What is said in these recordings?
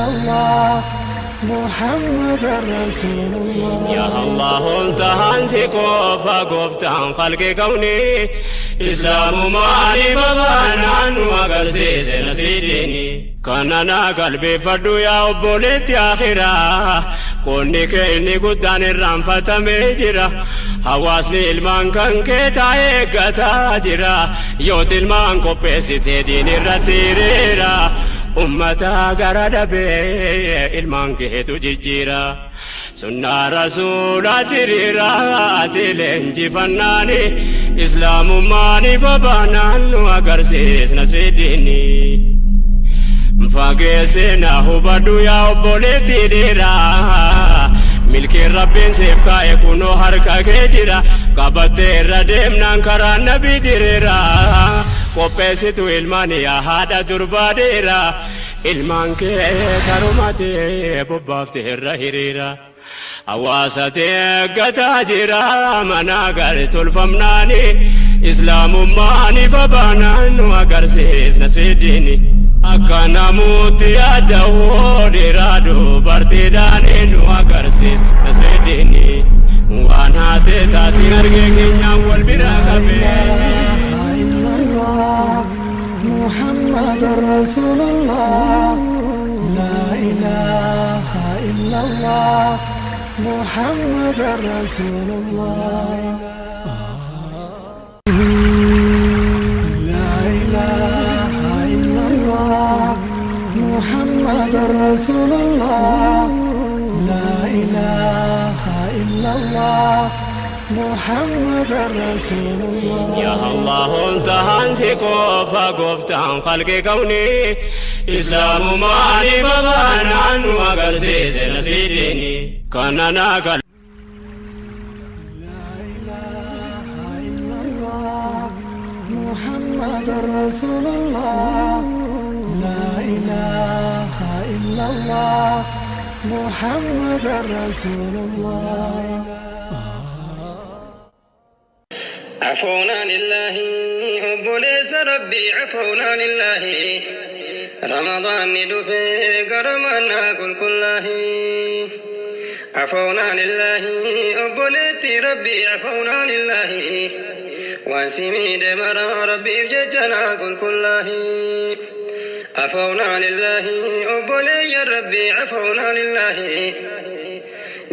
إلا الله محمد رسول الله. يا الله انتهان سيكوفا قفتان خلق كوني إسلام مالي بابانا وقرسيس نسيديني كاننا قلبي فردو يا أبوليت آخرة كوني كيني قدان الرنفة ميجرة hawaasni ilmaan kan kee taa'ee eeggataa jira yooti ilmaan qopheessitee diin irratti hiriira ummata gara dabee ilmaan keetu jijjiira sunnaa rasuulaati hiriiraati leenjifannaani islaamummaani babaanaan nu agarsiisna sidiini. Fageessina hubadhu yaa obboleettii dhiiraa. Milkiin rabbiin siif kaa'e kunoo harka kee jira qabattee irra deemnaan karaa nabii diriira qopheessitu ilmaan yaa haadha durbaa dhiira ilmaan kee karumatee bobbaafte irra hiriira. Hawaasa eeggataa jira mana gaarii tolfamnaani islaamummaani babaanaan nu agarsiisna sidiini. Akka namooti yaada'oo dhiiraa dubartiidhaan nu agarsiisna sidiini. Waan haate taatiin argee keenyaan wal bira qabee. إلا الله محمد رسول الله لا إله إلا الله محمد رسول الله لا إله إلا الله محمد رسول الله لا إله إلا الله محمد رسول الله. يا الله انتهان سيكوفا قفتان خلق كوني إسلام مالي بابانا وقرسيس نسيديني كاننا قل لا إله إلا الله محمد رسول الله لا إله إلا الله محمد رسول الله. عفونا لله obboleessa rabbii عفونا لله رمضان ندفه قرمنا كل كله عفونا لله obboleetti rabbii عفونا لله وانسمي دمر ربي بججنا كل كله عفونا لله obboleeyya rabbii عفونا لله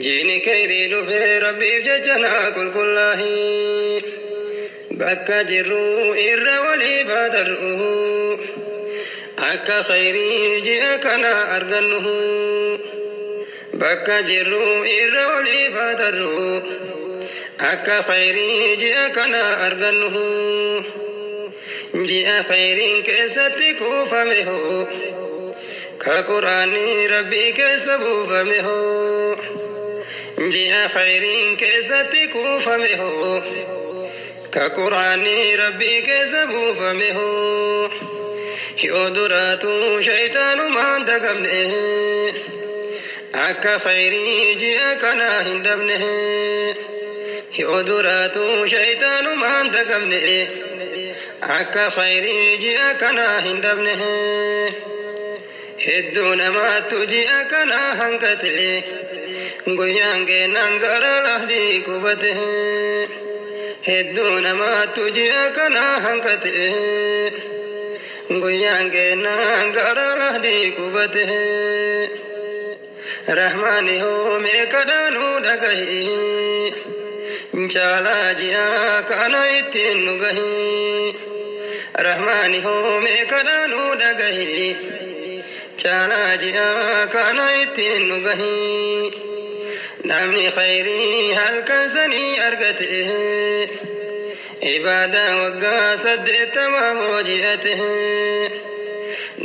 jiini kayrii dhufe rabbiif jechanaa qulqullaahi bakka jirru irra waliif haa tar'u akka khayrii ji'a kana argannu bakka jirru irra waliif haa tar'u akka khayrii ji'a kana argannu ji'a khayriin keessatti kuufame hoo ka quraanni rabbii keessa buufame hoo ji'a khayriin keessatti kuufame hoo ka quraanni rabbii keessa buufame hoo yoo duraatu shaytaanumaan dagamne akka khayrii ji'a kana hin dabne yoo duraatu shaytaanumaan dagamne akka khayrii ji'a kana hin dabne hedduu namaattu ji'a kana hanqate guyyaan keenan gara lahdii qubate hedduu namaattu ji'a kana hanqate guyyaan keenan gara lahdii qubate rahmaani hoo meeqadhaanuu dhagahi caalaa ji'a kana ittiin nu gahi rahmaani hoo meeqadhaanuu dhagahi caalaa ji'a kana ittiin nu gahi namni khayrii halkan sanii argate ibaadaa waggaa 80 booji'ate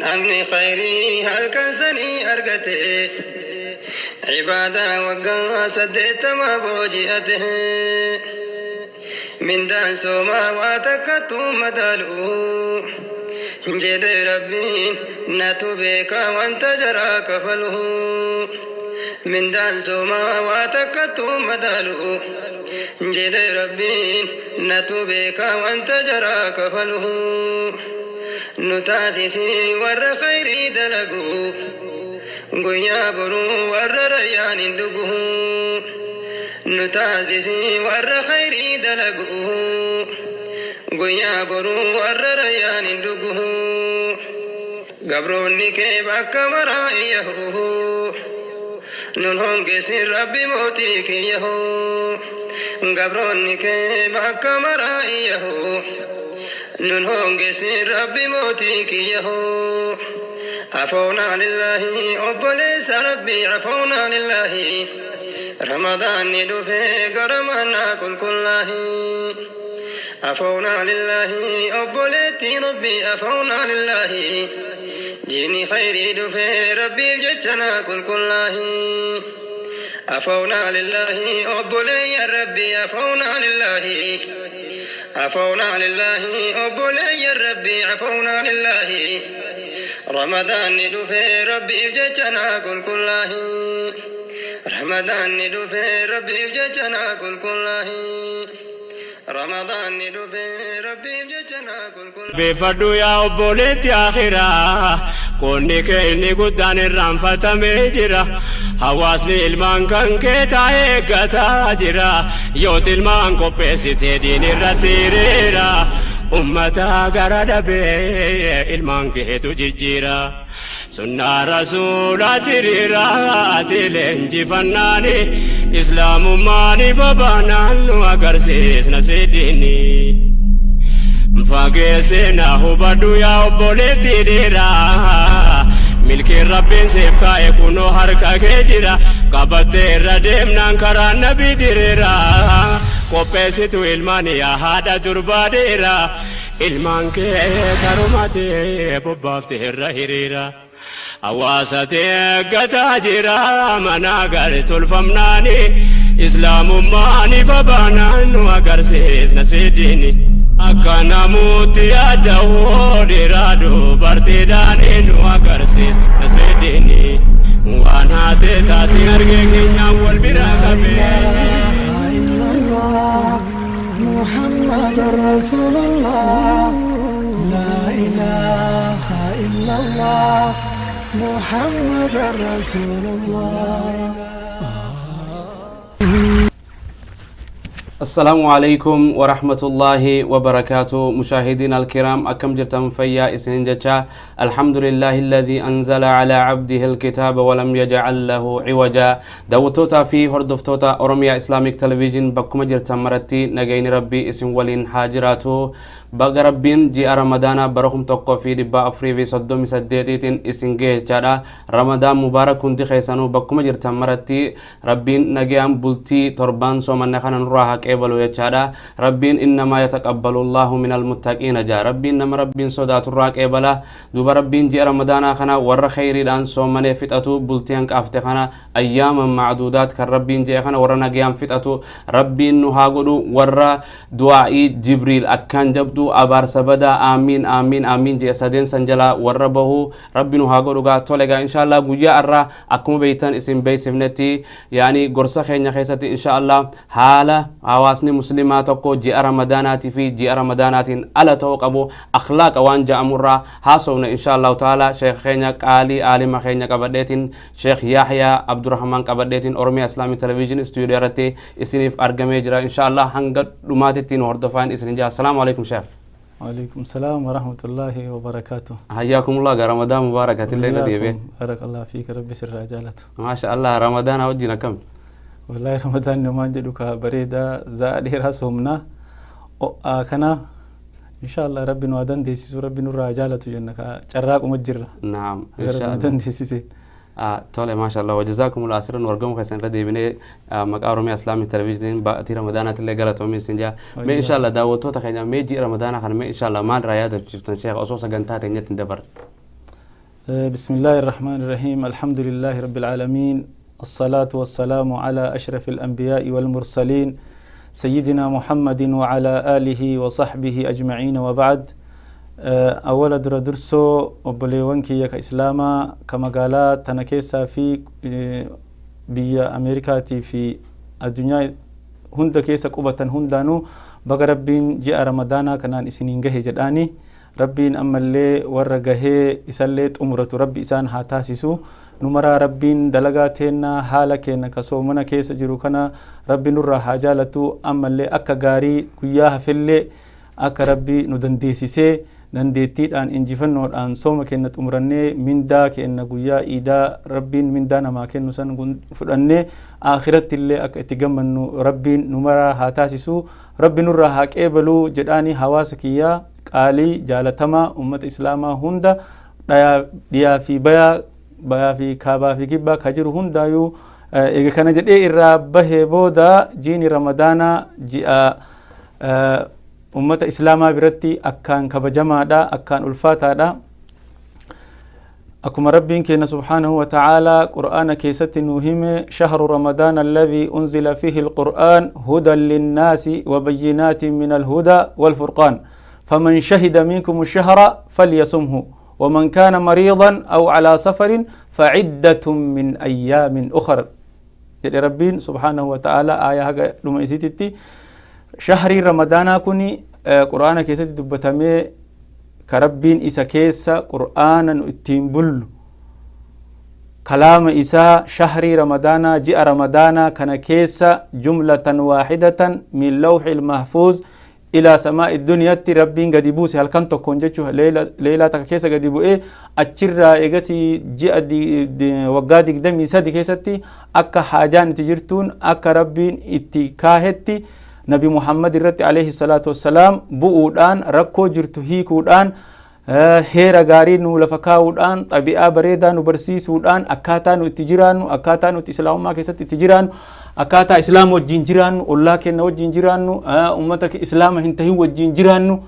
namni khayrii halkan sanii argate ibaadaa waggaa 80 booji'ate mindaan soomaa waa takkattu madaalu jedhe rabbiin natu beeka wanta jaraa kafalu mindaan soomaa waa takkattu madaalu jedhe rabbiin natu beeka wanta jaraa kafalu nu taasisi warra khayrii dalagu Guyyaa boruu warra rayyaan hin dhugu nu taasisi warra khayrii dalagu. Guyyaa boruu warra rayyaan hin dhugu gabroonni kee bakka maraa iyyahu nun hongesin rabbi mootii kiyyahu. Gabroonni kee bakka maraa iyyahu nun hongesin rabbi mootii kiyyahu. عفونا لله أبليس ربي عفونا لله رمضان ندفي قرمنا كل كله. عفونا لله أبليتي ربي عفونا لله جيني خيري دفي ربي بجتنا كل كله. عفونا لله أبلي ربي عفونا لله عفونا لله أبلي ربي عفونا لله رمضان ندفي ربي بجتنا كل كله. رمضان ندفي ربي بجتنا كل كله. رمضان ندفي ربي بجتنا كل كله. Beeffadhu yaa obboleetti akhiraa qonni kee inni guddaan irraanfatamee jira. Hawaasni ilmaan kan kee taa'ee eeggataa jira. Yoo ilmaan qopheessitee diin irratti hiriira. Ummata gara dhabee ilmaan keetu jijjiira. Sunnaa rasuulaa hiriira ati leenjifannaani islaamummaan ifa baanaan nu agarsiisna siddiini. Fageessina hubadhu yaa obboleetti dhiiraa. Milkiin rabbiin siif kaa'e kunoo harka kee jira. Qabattee irra deemnaan karaa nabi diriira. Qopheessitu ilmaan yaa haadha durbaa dhiira. Ilmaan kee karumatee bobbaaftee irra hiriira. Hawaasa eeggataa jira mana gaarii tolfamnaani. Islaamummaan ifa baanaan nu agarsiisna siddiini. Akka namooti yaada'oo dhiiraa dubartiidhaan nu agarsiisna siddiini. Waan haate taate argee keenyaan wal bira qabee. إلا الله محمد رسول الله لا إله إلا الله محمد رسول الله. السلام عليكم ورحمة الله وبركاته. مشاهدينا الكرام، أكم جرتم فيا إسنين جتا. الحمد لله الذي أنزل على عبده الكتاب ولم يجعل له عوجا. داوتوتا في هردفتوتا أورميا إسلاميك تلفزيون بكم جرتم مرتي نجين ربي اسم ولين حاجراتو. Baga rabbiin ji'a ramadaanaa bara 1438 isin gahe jechaadha. Ramadaan mubaarak hundi keessanuu bakkuma jirtan maratti rabbiin nagayaan bultii torban soomanne kana nurraa haa qeebalu jechaadha. Rabbiin innamaa yataqabbalu Allahu minal muttaqiina jaa. Rabbiin nama rabbiin sodaaturraa qeebala. Duuba rabbiin ji'a ramadaanaa kana warra khayriidhaan soomanee fixatu bultii hanqaafte kana ayyaaman macduudaat kan rabbiin ji'a kana warra nagayaan fixatu rabbiin nu haa godhu. Warra du'aa'ii Jibriil akkaan jabdu abaarsa badaa aamiin aamiin aamiin jee sadeen san jalaa warra bahu rabbi nu haa godhu gaa. Tole gaa, inshallah guyyaa irraa akkuma beeytan isin beeksifnetti yaani gorsa keenya keessatti inshallah haala hawaasni muslimaa tokko ji'a ramadaanaatii fi ji'a ramadaanaatiin ala ta'uu qabu akhlaaqa waan ja'amurraa haasofna inshallah taala. Sheekh keenya qaalii aalima keenya qabadheetiin Sheekh Yahyaa Abdurrahmaan qabadheetiin Oromiyaa Islaamii Television Studio irratti isiniif argamee jira. Inshallah hanga dhumaatitti nu hordofaan isin jaa. Assalaamu alaikum Sheekh. وعليكم السلام ورحمة الله وبركاته. حياكم الله. رمضان مبارك الليلة دي بيه. بارك الله فيك ربي سر رجالته. ما شاء الله. رمضان وجينا كم؟ والله رمضان نمان جدك بريدة زاد راسهمنا كنا إن شاء الله ربي نوادن ديسيس ربي نور رجالته جنك شراك ومجرة. نعم إن شاء الله. نوادن ديسيس. tole ما شاء الله وجزاكم الله خيرا wargamu keessan irra deebinee maqaa Oromiyaa Islaamii Televiiziniin baatii Ramadaanaatti illee galatoomii isin jaa. Mee inshallah daawwattoota keenya mee ji'a Ramadaanaa kana mee inshallah maal irraa yaadachiiftan Sheekh osoo sagantaa teenyatti hin dabarre? بسم الله الرحمن الرحيم. الحمد لله رب العالمين، الصلاة والسلام على أشرف الأنبياء والمرسلين سيدنا محمد وعلى آله وصحبه أجمعين، وبعد. أولا در درسو وبليوانكي يك إسلاما كما قالا تنكيسا في بيا أمريكاتي في الدنيا هند كيسا قبة هندانو بقى ربين جاء رمضانا كنان إسنين جهي جداني ربين أما اللي ورقه إسالت أمرة ربي إسان هاتاسسو Numaraa Rabbiin dalagaa teennaa, haala keenya ka soomana keessa jiru kana Rabbi nurraa haa jaalatu. Ammallee akka gaarii guyyaa hafellee akka Rabbi nu dandeessisee dandeettiidhaan injifannoodhaan sooma keenya xumurannee, mindaa keenya guyyaa iidaa Rabbiin mindaa namaa kennu san fudhannee, akhiratti illee akka itti gammannu Rabbiin numaraa haa taasisu, Rabbi nurraa haa qeebaluu jedhaanii, hawaasa kiyyaa qaalii jaalatamaa ummata islaamaa hunda, dhiyaa fi bayaa, bayaa fi kaabaa fi kibbaa ka jiru hundaayuu eega kana jedhee irraa bahee booda, jiini Ramadaanaa ji'a ummata islaamaa biratti akkaan kabajamaadha, akkaan ulfaataadha. Akkuma Rabbiin keenya subhaanahu wa ta'aalaa Qur'aana keessatti nuu hime: "شهر رمضان الذي أنزل فيه القرآن هدى للناس وبينات من الهدى والفرقان فمن شهد منكم الشهر فليصمه ومن كان مريضا أو على سفر فعدة من أيام أخر" jedhe Rabbiin subhaanahu wa ta'aalaa aayaa haga dhuma isiititti. Shahrii Ramadaanaa kuni Qur'aana keessatti dubbatamee, ka Rabbiin isa keessa Qur'aana nu ittiin bullu, kalaama isaa, shahrii Ramadaanaa, ji'a Ramadaanaa kana keessa جملة واحدة من اللوح المحفوظ إلى سماء الدنيا tti Rabbiin gadi buuse halkan tokkoon jechuu, leeylaa takka keessa gadi bu'ee, achirraa eegasii ji'a waggaa 23 keessatti akka haajaan itti jirtuun, akka Rabbiin itti kaahetti, Nabi Muhammad irratti عليه الصلاة والسلام bu'uudhaan, rakkoo jirtu hiikuudhaan, heera gaarii nu lafa kaa'uudhaan, xabi'aa bareedaa nu barsiisuudhaan, akkaataa nu itti jiraannu, akkaataa nuti islaamummaa keessatti itti jiraannu, akkaataa islaama wajjin jiraannu, ollaa keenya wajjin jiraannu, ummata islaama hin tahin wajjin jiraannu,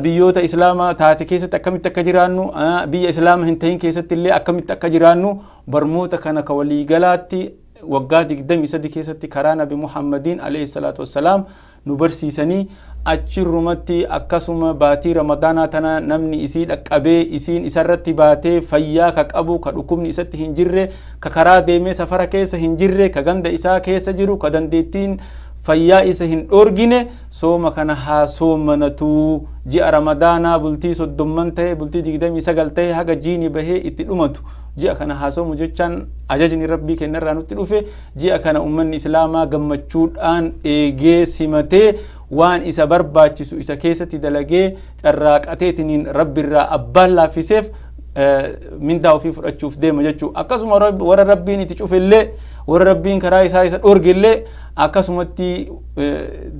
biyyoota islaama taate keessatti akkamitti akka jiraannu, biyya islaama hin tahin keessatti illee akkamitti akka jiraannu, barmoota kana ka waliigalaatti waggaa 23 keessatti karaa Nabi Muhammadiin عليه الصلاة والسلام nu barsiisanii, achirrumatti akkasuma baatii Ramadaanaa tana namni isii dhaqqabee, isiin isarratti baatee, fayyaa ka qabu, ka dhukkubni isatti hin jirre, ka karaa deemee safara keessa hin jirre, ka ganda isaa keessa jiru, ka dandeettiin fayyaa isa hin dhoorgine, sooma kana haa soomanatu. Ji'a Ramadaanaa bultii 30 ta'e, bultii 29 ta'e, haga jiini bahee itti dhumatu ji'a kana haa soomu jechaan ajajni Rabbii kennarraa nutti dhufe. Ji'a kana ummanni islaamaa gammachuudhaan eegee simatee, waan isa barbaachisu isa keessatti dalagee, carraaqateetiniin Rabbiirraa abbaan laaffiseef mindaa ofii fudhachuuf deema jechuu. Akkasuma warra Rabbiin itti cufillee, warra Rabbiin karaa isaa isa dhorgillee, akkasumatti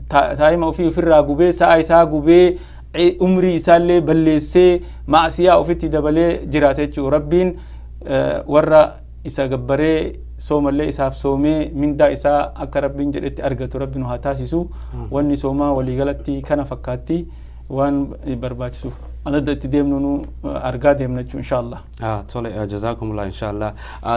taa'ima ofii ofirraa gubee, sa'a isaa gubee, umrii isaallee balleessee, maasiyaa ofitti dabalee jiraata jechuu. Rabbiin warra isa gabbaree soomallee isaaf soomee mindaa isaa akka Rabbiin jedhetti argatu Rabbi nu haa taasisu. Wanni soomaa waliigalatti kana fakkaatti. Waan barbaachisuuf adda itti deemnu nu argaa deemna jechuun inshallah. Tole, jazakumullah inshallah.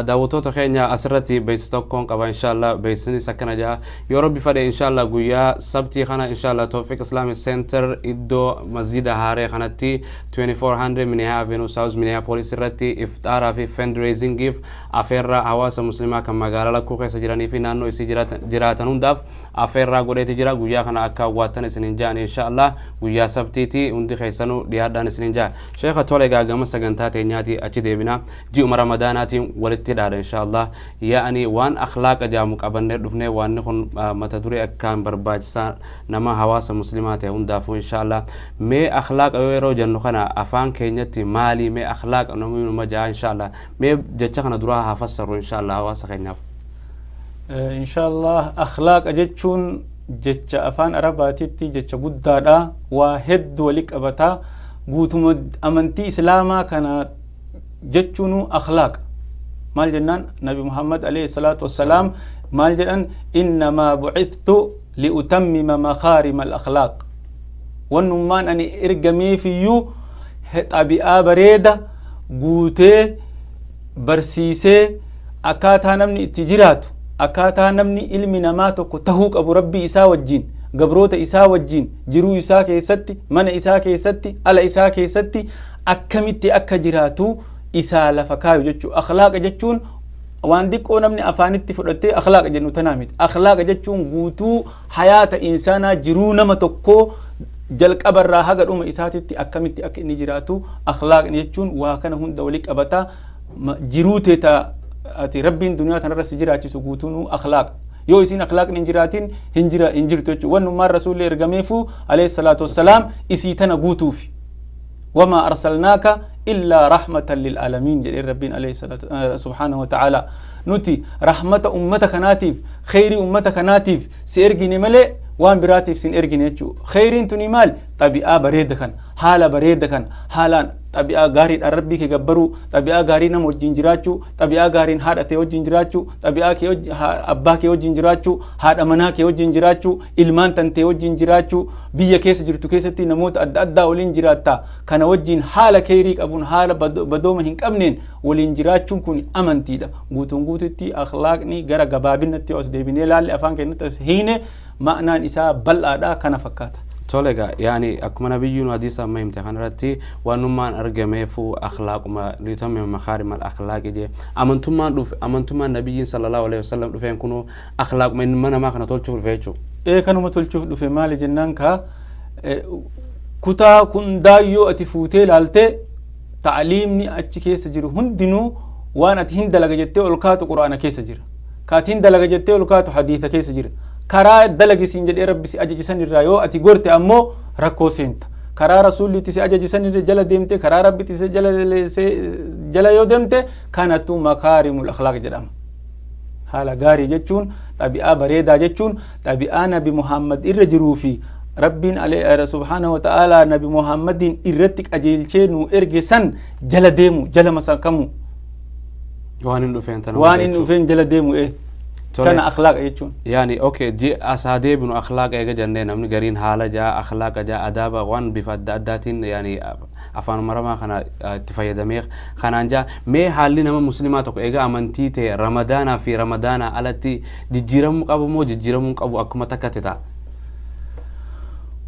Daawwattoota keenya, asirratti beeksisa tokkoon qaba inshallah. Beeksisnis akkana jedha: yoo Rabbi fedhe inshallah guyyaa sabtii kana inshallah Tawfiq Islamic Center iddoo masjida haaree kanatti 2400 Minnehaha Avenue South, Minneapolis irratti iftaaraa fi fundraisingiif afeerraa hawaasa muslimaa kan magaalaa lakkuu keessa jiranii fi naannoo isii jiraatan hundaaf afeerraa godheeti jira. Guyyaa kana akka hawwaattan isinin ja'an inshallah. Guyyaa sabtiiti, hundi keessanuu dhiyaadhaan isinin ja'a. Sheekha, tole egaa gama sagantaa teenyaati achi deebina. Ji'uma Ramadaanaatiin walitti hidhaadha inshallah. Yaa'ani waan akhlaaqa jaamu qabannee dhufnee, waanni kun mata duree akkaan barbaachisaa nama hawaasa muslimaa ta'e hundaafuu inshallah. Mee akhlaaqa yoo yeroo jennu kana afaan keenyatti maali? Mee akhlaaqa namni numa ja'a inshallah. Mee jecha kana duraa haa fassarru inshallah hawaasa keenyaaf. Inshallah, akhlaaqa jechuun jecha afaan Arabaatitti jecha guddaadha, waa hedduu wali qabataa. Guutuma amantii islaamaa kana jechuunu akhlaaqa. Maal jennaan, Nabi Muhammad عليه الصلاة والسلام maal jedhan? "إنما بعثت لأتمم مكارم الأخلاق." Wannummaan ani ergameefiyyuu xabi'aa bareeda guutee barsiisee, akkaataa namni itti jiraatu, akkaataa namni ilmi namaa tokko tahuu qabu, Rabbii isaa wajjin, gabroota isaa wajjin, jiruu isaa keessatti, mana isaa keessatti, ala isaa keessatti akkamitti akka jiraatu isaa lafa kaayu jechuu. Akhlaaqa jechuun waan xiqqoo namni afaanitti fudhattee akhlaaqa jennu tanaa miti. Akhlaaqa jechuun guutuu hayaata insaanaa, jiruu nama tokkoo jalqabarraa haga dhuma isaatitti akkamitti akka inni jiraatu. Akhlaaqni jechuun waa kana hunda walii qabata. Jiruu teeta ati Rabbiin duniyaa tanarra si jiraachisu guutuunuu akhlaaqa. Yoo isin akhlaaqni hin jiraatin hin jira hin jirtu jechuudha. Wannummaan Rasuulli ergameefu alayhi salaatu wassalaam isii tana guutuufi. Wamaa arsalnaaka illaa rahmatan lil'aalamiin jedhee Rabbiin alayhi salaatu subhaanahu wa ta'ala. Nuti rahmata ummata kanaatiif, kheyrii ummata kanaatiif si ergine malee waan biraatiif sin ergine jechuudha. Kheyriin tuni maal? Xabi'aa bareeda kan, haala bareeda kan, haalaan xabi'aa gaariidhaan Rabbii kee gabbaruu, xabi'aa gaarii nama wajjin jiraachuu, xabi'aa gaariin haadha tee wajjin jiraachuu, xabi'aa kee abbaa kee wajjin jiraachuu, haadha manaa kee wajjin jiraachuu, ilmaan tantee wajjin jiraachuu, biyya keessa jirtu keessatti namoota adda addaa waliin jiraatta. Kana wajjin haala kheyrii qabuun, haala badooma hin qabneen waliin jiraachuun kun amantiidha. Guutuun guututti akhlaaqni gara gabaabinatti os deebinee laalle, afaan keenyatti as hiine, ma'naan isaa bal'aadha, kana fakkaata. Tole egaa, yaani akkuma nabiyyiin hadiisa amma himte kanarratti waanummaan argameefu akhlaaquma liitamee makaarimal akhlaaqi jee amantummaan dhufe, amantummaan nabiyyiin sallallahu alaihi wasallam dhufeen kunuu akhlaaquma ilma namaa kana tolchuuf dhufe jechuudha. Ee, kanuma tolchuuf dhufe. Maali jennaan, kaa kutaa hundaayyoo ati fuutee ilaaltee ta'liimni achi keessa jiru hundinuu waan ati hin dalaga jettee ol kaatu Qur'aana keessa jira. Ka ati hin dalaga jettee ol kaatu hadiisa keessa jira. Karaa dalagi siin jedhee Rabbi si ajaje san irraa yoo ati gorte ammoo rakkoo seenta. Karaa Rasuulli itti si ajaje san irra jala deemte, karaa Rabbi itti si jala yoo deemte, kanatu makaarimul akhlaaq jedhama. Haala gaarii jechuun, xabi'aa bareedaa jechuun, xabi'aa Nabi Muhammad irra jiruu fi Rabbiin subhaanahu wa ta'ala Nabi Muhammadiin irratti qajeelchee nu erge san jala deemu, jala masakamu. Waan hin dhufeen tana. Waan inni dhufeen jala deemu ee. Tole. Kana akhlaaqa jechuun. Yaani okay, ji asaa deebinu, akhlaaqa eega jennee, namni gariin haala jaa, akhlaaqa jaa, adaaba, waan bifa adda addaatiin yaani afaan maramaa kana itti fayyadamee kanaan jaa, mee haalli nama muslimaa tokko eega amantii ta'e Ramadaanaa fi Ramadaanaa alatti jijjiiramuu qabu moo jijjiiramuu hin qabu, akkuma takkatti ta'a?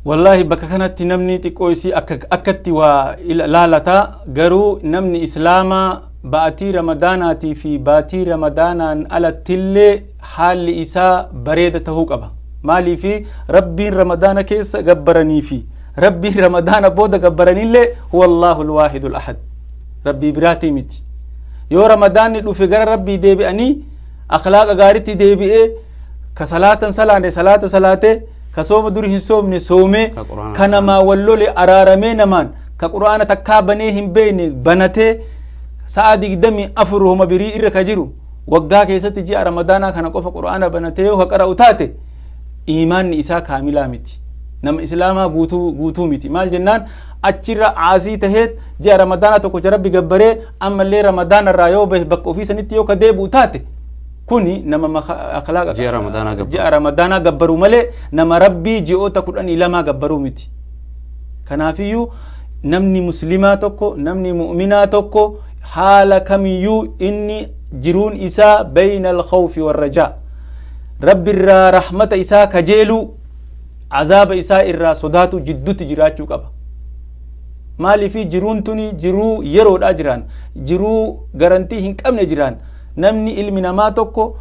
Wallaahi bakka kanatti namni xiqqoo isii akka akkatti waa laalataa, garuu namni islaamaa baatii Ramadaanaatii fi baatii Ramadaanaan alattillee haalli isaa bareeda tahuu qaba. Maaliifi Rabbiin Ramadaana keessa gabbaranii fi Rabbiin Ramadaana booda gabbaranillee huwa Allahu alwaahidul ahad. Rabbii biraatii miti. Yoo Ramadaanni dhufe gara Rabbii deebi'anii akhlaaqa gaaritti deebi'ee, ka salaatan salaane salaata salaatee, ka sooma duri hin soomne soomee, ka Qur'aana ka namaa wal lole araaramee, namaan ka Qur'aana takkaa banee hin beekne banatee, sa'a 24 homa birii irra ka jiru waggaa keessatti ji'a Ramadaanaa kana qofa Qur'aana banatee yoo ka qara'u taate, iimaanni isaa kaamilaa miti. Nama islaamaa guutuu guutuu miti. Maal jennaan, achirra caasii taheet ji'a Ramadaanaa tokkocha Rabbi gabbaree, ammallee Ramadaana irraa yoo bahe bakka ofii sanitti yoo ka deebi'u taate, kuni nama akhlaaqa ji'a Ramadaanaa gabbaru. Ji'a Ramadaanaa gabbaru malee nama Rabbii ji'oota 12 gabbaruu miti. Kanaafiyyuu namni muslimaa tokko, namni mu'minaa tokko haala kamiyyuu inni jiruun isaa bayna alkhawfi warrajaa, Rabbi irraa rahmata isaa kajeeluu, azaaba isaa irraa sodaatu jidduutti jiraachuu qaba. Maaliifi jiruun tuni jiruu yeroodhaa jiraan, jiruu garantii hin qabne jiraan. Namni ilmi namaa tokko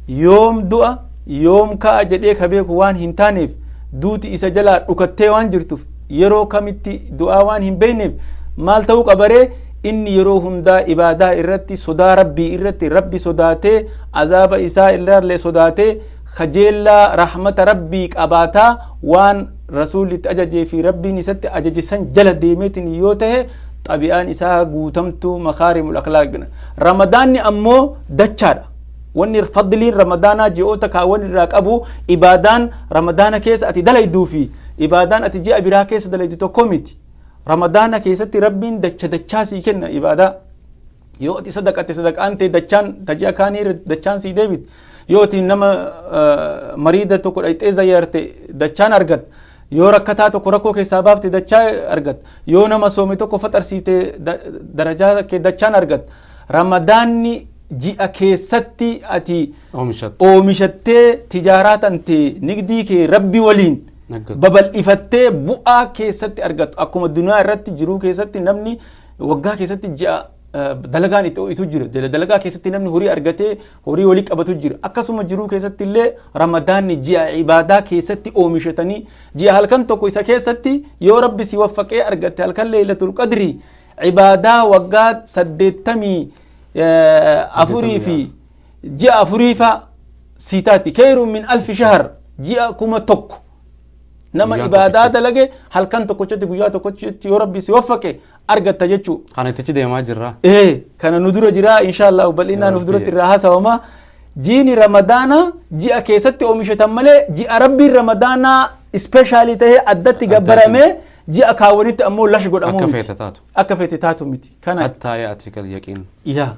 yoom du'a, yoom ka'a jedhee ka beeku waan hin taaneef, duuti isa jalaa dhukattee waan jirtuuf, yeroo kamitti du'aa waan hin beekneef, maal ta'uu qabaree? Inni yeroo hundaa ibaadaa irratti, sodaa Rabbii irratti, Rabbi sodaatee, azaaba isaa irraallee sodaatee, kajeellaa rahmata Rabbii qabaataa, waan Rasuulli itti ajajee fi Rabbiin isatti ajaje san jala deemeetiin yoo tahe, xabi'aan isaa guutamtuu makaarimul akhlaaq. Ramadaanni ammoo dachaadha. Wanni fadliin Ramadaanaa ji'oota kaawwan irraa qabu, ibaadaan Ramadaana keessa ati dalayduu fi ibaadaan ati ji'a biraa keessa dalaydu tokko miti. Ramadaana keessatti Rabbiin dacha dachaa sii kenna ibaadaa. Yoo ati sadaqatte, sadaqaan tee dachaan taji'a kaanii irra dachaan sii deebit. Yoo ati nama mariida tokko dhayxee zayyarte, dachaan argat. Yoo rakkataa tokko rakkoo keessaa baafte, dachaa argat. Yoo nama soome tokko faxarsiite, darajaa kee dachaan argat. Ramadaanni ji'a keessatti ati Oomishattu. Oomishattee tijaaraa tantee, nigdii kee Rabbi waliin Naggattu. Babal'ifattee bu'aa keessatti argattu. Akkuma duniyaa irratti jiruu keessatti namni waggaa keessatti ji'a dalagaan itti ho'itu jira. Dalagaa keessatti namni horii argatee horii walii qabatu jira. Akkasuma jiruu keessatti illee Ramadaanni ji'a ibaadaa keessatti oomishatanii, ji'a halkan tokko isa keessatti yoo Rabbi si waffaqee argatte, halkan Leeylatul Qadrii, ibaadaa waggaa 80 afurii fi ji'a afurii fa siitaati. Khayrun min alfi shahr, ji'a 1000 nama ibaadaa dalage halkan tokkochatti guyyaa tokkochatti yoo rabbi si waffaqe argatta jechuu. Kana ittichi deemaa jirra. Kana nu dura jira inshaallah, bal'inaan of duratti irraa haasawama. Jiini ramadaana ji'a keessatti oomishatan malee ji'a rabbiin ramadaanaa ispeeshaalii tahee addatti gabbaramee ji'a kaawwanitti ammoo lash godhamuu Akka miti. feete taatu. Akka feete taatu miti. Kana Hattaa ya'tika al-yaqiin. Yaa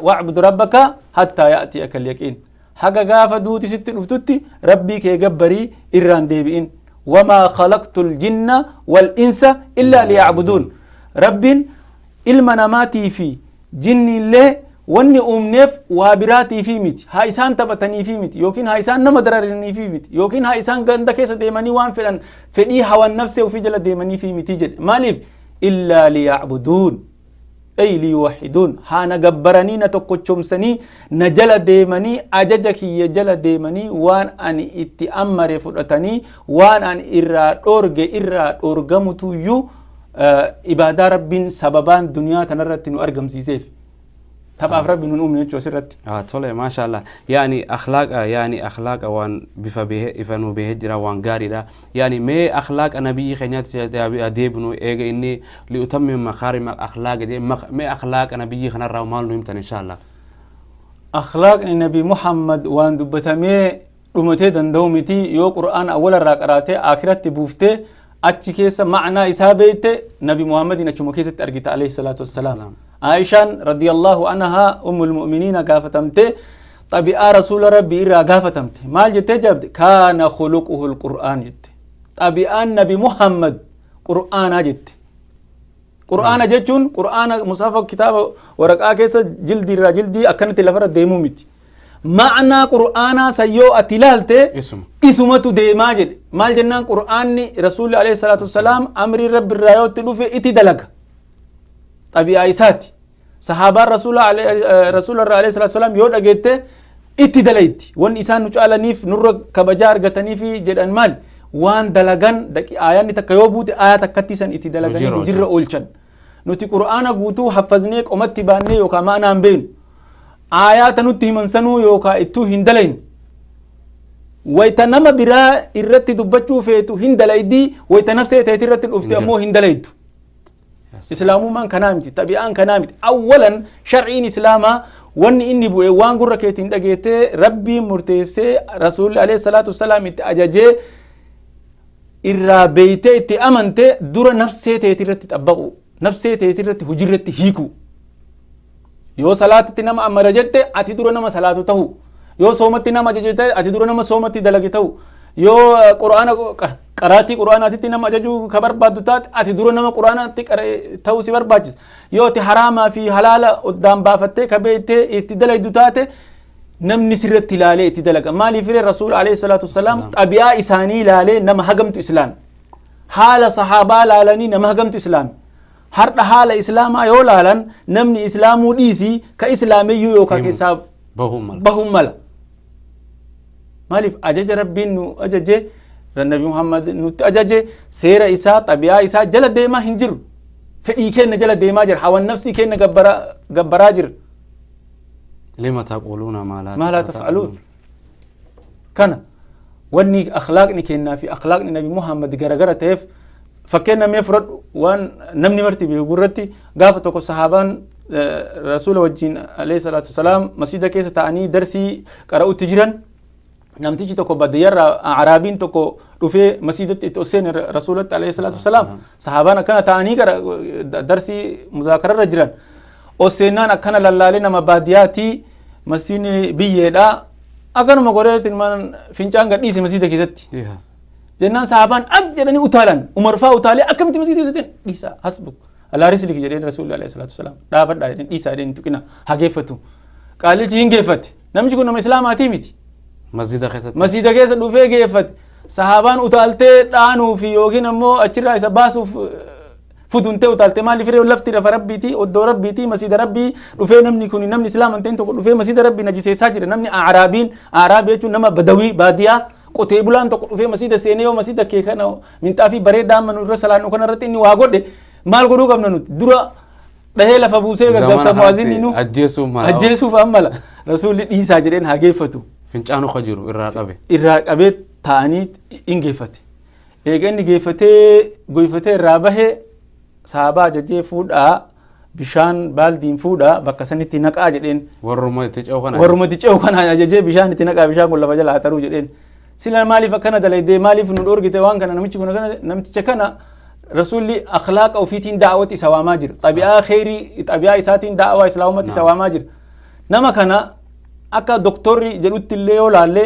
wa'budu rabbaka hattaa ya'tiyaka al-yaqiin. Haga gaafa duuti sitti dhuftutti rabbii kee gabbarii irraan deebi'in. Wamaa khalaqtu al-jinna wal-insa illaa liya'buduun. Rabbiin ilma namaatii fi jinni illee wanni uumneef waa biraatii fi miti. Haa isaan taphatanii fi miti, yookiin haa isaan nama dararanii fi miti, yookiin haa isaan ganda keessa deemanii waan fedhan fedhii hawan nafsee ofii jala deemanii fi miti jedhe. Maaliif? Illaa liya'buduun. Ay liyuwahhiduun. Haa na gabbaranii na tokkochoomsanii na jala deemanii ajaja kiyya jala deemanii waan ani itti ammare fudhatanii waan ani irraa dhoorge irraa dhoorgamutuyyuu ibaadaa rabbiin sababaan duniyaa tanarratti nu argamsiiseef. Taphaaf rabbi nun uumne jechuu asirratti. Tole, maashaallah. Yaani akhlaaqa, yaani akhlaaqa waan bifa behe ifa nu behe jira, waan gaariidha. Yaani mee akhlaaqa nabiyyi keenyaatti deebinu eega inni li'utammima makaarima akhlaaqa jedhee, mee akhlaaqa nabiyyi kanarraa maal nu himtan inshaallah? Akhlaaqni Nabi Muhammad waan dubbatamee dhumatee danda'u miti. Yoo Qur'aana awwalarraa qaraatee akhiratti buuftee achi keessa ma'naa isaa beekte Nabi Muhammadin achuma keessatti argita alayhi salaatu wassalaam. Aishaan radiyallahu anhaa ummul mu'miniina gaafatamte xabi'aa rasuula rabbii irraa gaafatamte maal jettee jabde? Kaana khuluquhu alqur'aan jette. Xabi'aan Nabi Muhammad Qur'aanaa jette. Qur'aana jechuun Qur'aana musaafa kitaaba waraqaa keessa jildii irraa jildii akkanatti lafarra deemuu miti. Ma'naa Qur'aanaa san yoo ati ilaalte isumatu deemaa jedhe. Maal jennaan Qur'aanni rasuulli alayhi salaatu wassalaam amrii rabbi irraa yoo itti dhufe itti dalaga. Xabi'aa isaati. Sahaabaan rasuula irraa alayhi salaatu wassalaam yoo dhageette itti dalayti. Wanni isaan nu caalaniif nurra kabajaa argataniifi jedhan maali? Waan dalagan aayaanni takka yoo buute aayaa takkatti san itti dalaganii hojiirra oolchan. Nuti Qur'aana guutuu haffaznee qomatti baannee yookaan ma'anaa hin beeknu. Aayaata nutti himan sanuu yookaan ittuu hin dalaynu. Wayita nama biraa irratti dubbachuu feetu hin dalaydii, wayita nafsee ta'eeti irratti dhufte ammoo hin dalaytu. Islaamummaan kanaa miti, xabi'aan kanaa miti. Awwalan shar'iin islaamaa wanni inni bu'e waan gurra keetiin dhageettee rabbiin murteessee rasuulli alayhi salaatu wassalaam itti ajajee irraa beeytee itti amante dura nafsee ta'eeti irratti xabbaqu, nafsee ta'eeti irratti hojiirratti hiiku. Yoo salaatatti nama amara jette ati dura nama salaatu ta'u, yoo soomatti nama ajajete ati dura nama soomatti dalage ta'u, yoo quraana qaraatii quraanaatitti nama ajajuu ka barbaaddu taate ati dura nama quraanaatti ta'uu si barbaachisa. Yoo ati haraamaa fi halaala oddaan baafattee ka beektee itti dalaydu taate namni sirratti ilaalee itti dalaga. Maaliif ree rasuula alayhi salaatu wassalaam xabi'aa isaanii ilaalee nama hagamtu islaami. Haala sahaabaa ilaalanii nama hagamtu islaami. Har'a haala islaamaa yoo laalan namni islaamuu dhiisii ka islaamiyyuu yookaan keessaa bahuun mala. Maaliif ajaja rabbiin nu ajaje Nabi Muhammad nutti ajaje seera isaa xabi'aa isaa jala deemaa hin jiru. Fedhii keenya jala deemaa jira. Hawan nafsii keenya gabbaraa jira. Lima taquluuna maa laa taf'aluun. Kana wanni akhlaaqni keenyaa fi akhlaaqni Nabi Muhammad garagara ta'eef fakkeenya mee fudhadhu waan namni marti beeku gurratti gaafa tokko sahaabaan rasuula wajjin alayhi salaatu wassalaam masjida keessa ta'anii darsii qara'utti jiran namtichi tokko baadiyyarraa araabiin tokko dhufee masjidatti itti osseene rasuulatti alayhi salaatu wassalaam sahaabaan akkana ta'anii darsii muzaakararra jiran osseennaan akkana lallaalee nama baadiyyaatii masjidni biyyeedha akkanuma godheetiin fincaan gadhiise masjida keessatti. Jennaan sahaabaan ak jedhanii utaalan Umar faa utaalee akkamitti masjida keessatti dhiisa hasbuk alaa rislik jedheen rasuulli alayhi salaatu wassalaam dhaabadhaa jedheen dhiisaa jedheen tuqina hageeffatu. Qaalichi hin geeffate namichi kun nama islaamaatii miti. Masjida keessatti. Masjida keessa dhufee geeffate sahaabaan utaaltee dhaanuu fi yookiin ammoo achirraa isa baasuuf futuntee utaalte maaliif ree lafti lafa rabbiiti oddoo rabbiiti masjida rabbii dhufee namni kun namni islaama hin ta'in tokko dhufee masjida rabbii najiseessaa jira namni araabiin araabii jechuun nama badawii baadiyaa qotee bulaan tokko dhufee masjida seenee yoo masjida kee kana minxaafii bareedaa amma nu irra salaannu kana irratti inni waa godhe maal godhuu qabna nuti dura Dhahee lafa buusee gaggabsa mu'aazinni nu Ajjeesuuf mala. Ajjeesuuf ammala rasuulli dhiisaa jedheen haa geeffatu. Fincaanu ka jiru irraa qabe. Irraa qabee taa'anii in geeffate. Eega inni geeffatee goyfatee irraa bahee saabaa ajajee fuudhaa bishaan baaldiin fuudhaa bakka sanitti naqaa jedheen. Warruma itti ce'u kana. Warruma itti ce'u kana ajajee bishaan itti naqaa bishaan kun lafa jala haa taruu jedheen. Sila maaliif akkana dalaydee maaliif nu dhoorgite waan kana namichi kun akkana namticha kana rasuulli akhlaaqa ofiitiin daawwatti isa waamaa jira. Xabi'aa kheyrii xabi'aa isaatiin daawwaa islaamummaatti isa waamaa jira. Nama kana akka doktorri jedhutti illee yoo laalle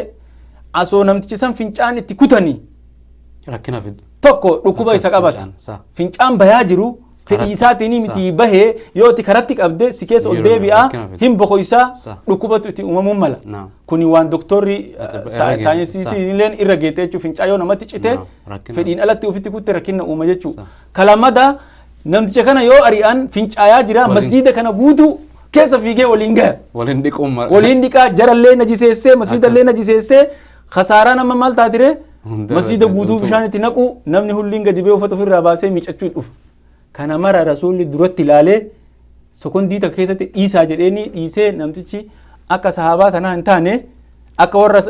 asoo namtichi san fincaan itti kutanii Rakkina fidu. Tokko dhukkuba isa qabata. Fincaan, sa. Fincaan bayaa jiru fedhii Karatti, isaatiin sa. miti bahee yoo itti karatti qabde si keessa ol Yeroo deebi'aa rakkina fida. hin bokoysaa Sa. dhukkubatu itti uumamuun mala. Naam. Kuni waan doktorri Irra geesse, saayinsiitiin illeen irra geette jechuun fincaa yoo namatti cite Naam, rakkina. Fedhiin alatti ofitti kutte rakkina uuma jechuudha. Sa. Kalamada namticha kana yoo ari'an fincaayaa jira Waliin. Masjiida kana guutuu keessa fiigee waliin gaya. Waliin dhiquun mala. Waliin dhiqaa jarallee najiseessee masjiidallee Akkas. Najiseessee kasaaraan amma maal taatire Hunda masjiida irratti guutuu guutuu. Bishaan itti naqu namni hulliin gadi ba'ee uffata ofirraa baasee miicachuu dhufa. Kana mara rasuulli duratti ilaalee sekondii takka keessatti dhiisaa jedheeni dhiisee namtichi akka sahaabaa tanaa hin taane akka warra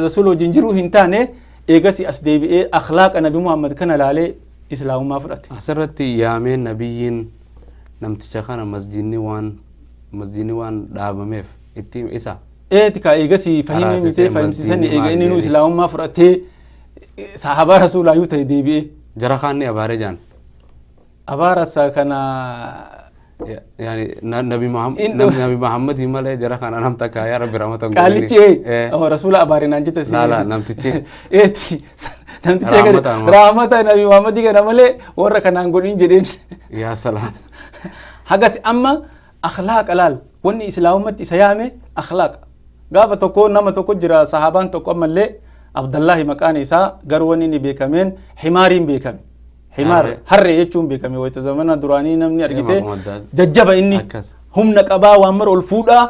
rasuula wajjin jiru hin taane eegasi as deebi'ee akhlaaqa nabi Muhammad kana ilaalee islaamummaa fudhate. Asirratti yaamee nabiyyiin namticha kana masjiidni waan dhaabameef itti isa. Eeti ka eegasi fahimee Araasisee mitee fahimsiisan masjiidni eega maal inni nu jedhee. Islaamummaa fudhatee sahaabaa rasuulaayyuu ta'e deebi'ee. Jara kaan ni abaaree jaan. Abaarasa kana Yaani nabi Muhammad nabi Muhammad malee jara kana nam takka yaa rabbi rahmatan Qaalichi rasuula abaare naan jette. Laa laa namtichi. Eeti namtichi eega Rahmata amma. Rahmata nabi Muhammadii kana malee warra kanaan godhin jedheen. Yaa salaam. Hagas amma akhlaaqa laal wanni islaamumatti isa yaame akhlaaqa. Gaafa tokko nama tokko jira sahaabaan tokko ammallee Abdallahi maqaan isaa garuu wanni inni beekameen himaariin beekame. Himaar Harree. Harree jechuun beekame wayita zamana duraanii namni argite maquma adda. Jajjaba inni Akkas. Humna qabaa waan mara ol fuudhaa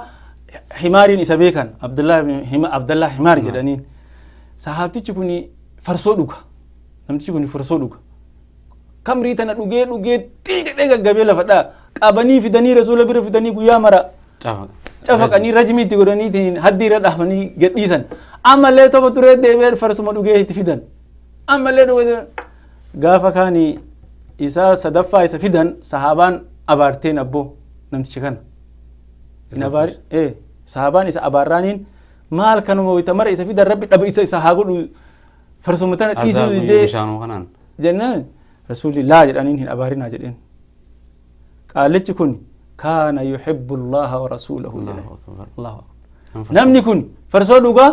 himaariin isa beekan Abdallah himaar jedhaniin. Sahaabtichi kun farsoo dhuga. Namtichi kun farsoo dhuga. Kamrii tana dhugee dhugee xil jedhee gaggabee lafa dhaa qabanii fidanii rasuula bira fidanii guyyaa mara Cafa. Cafaqanii rajmii itti godhanii haddi irra dhaabanii gadhiisan. Ammallee toba turee deebi'ee farsuma dhugee itti fidan. Ammallee dhugee gaafa kaani isaa sadaffaa isa fidan sahaabaan abaarteen abboo namticha kana. Hin Isa abaari ee sahaabaan isa abaarraaniin maal kanuma wayita mara isa fidan rabbi dhaba isa isa haa godhu farsuma tana dhiisuu Azaa guyyuu didee bishaanuu kanaan. Jennaan rasuulli laa jedhaniin hin abaarinaa jedheen. Qaalichi kun kaana yuhibbu allaha wa rasuulahu jedhe. Allahu akbar. Allahu akbar. Namni kun farsoo dhugaa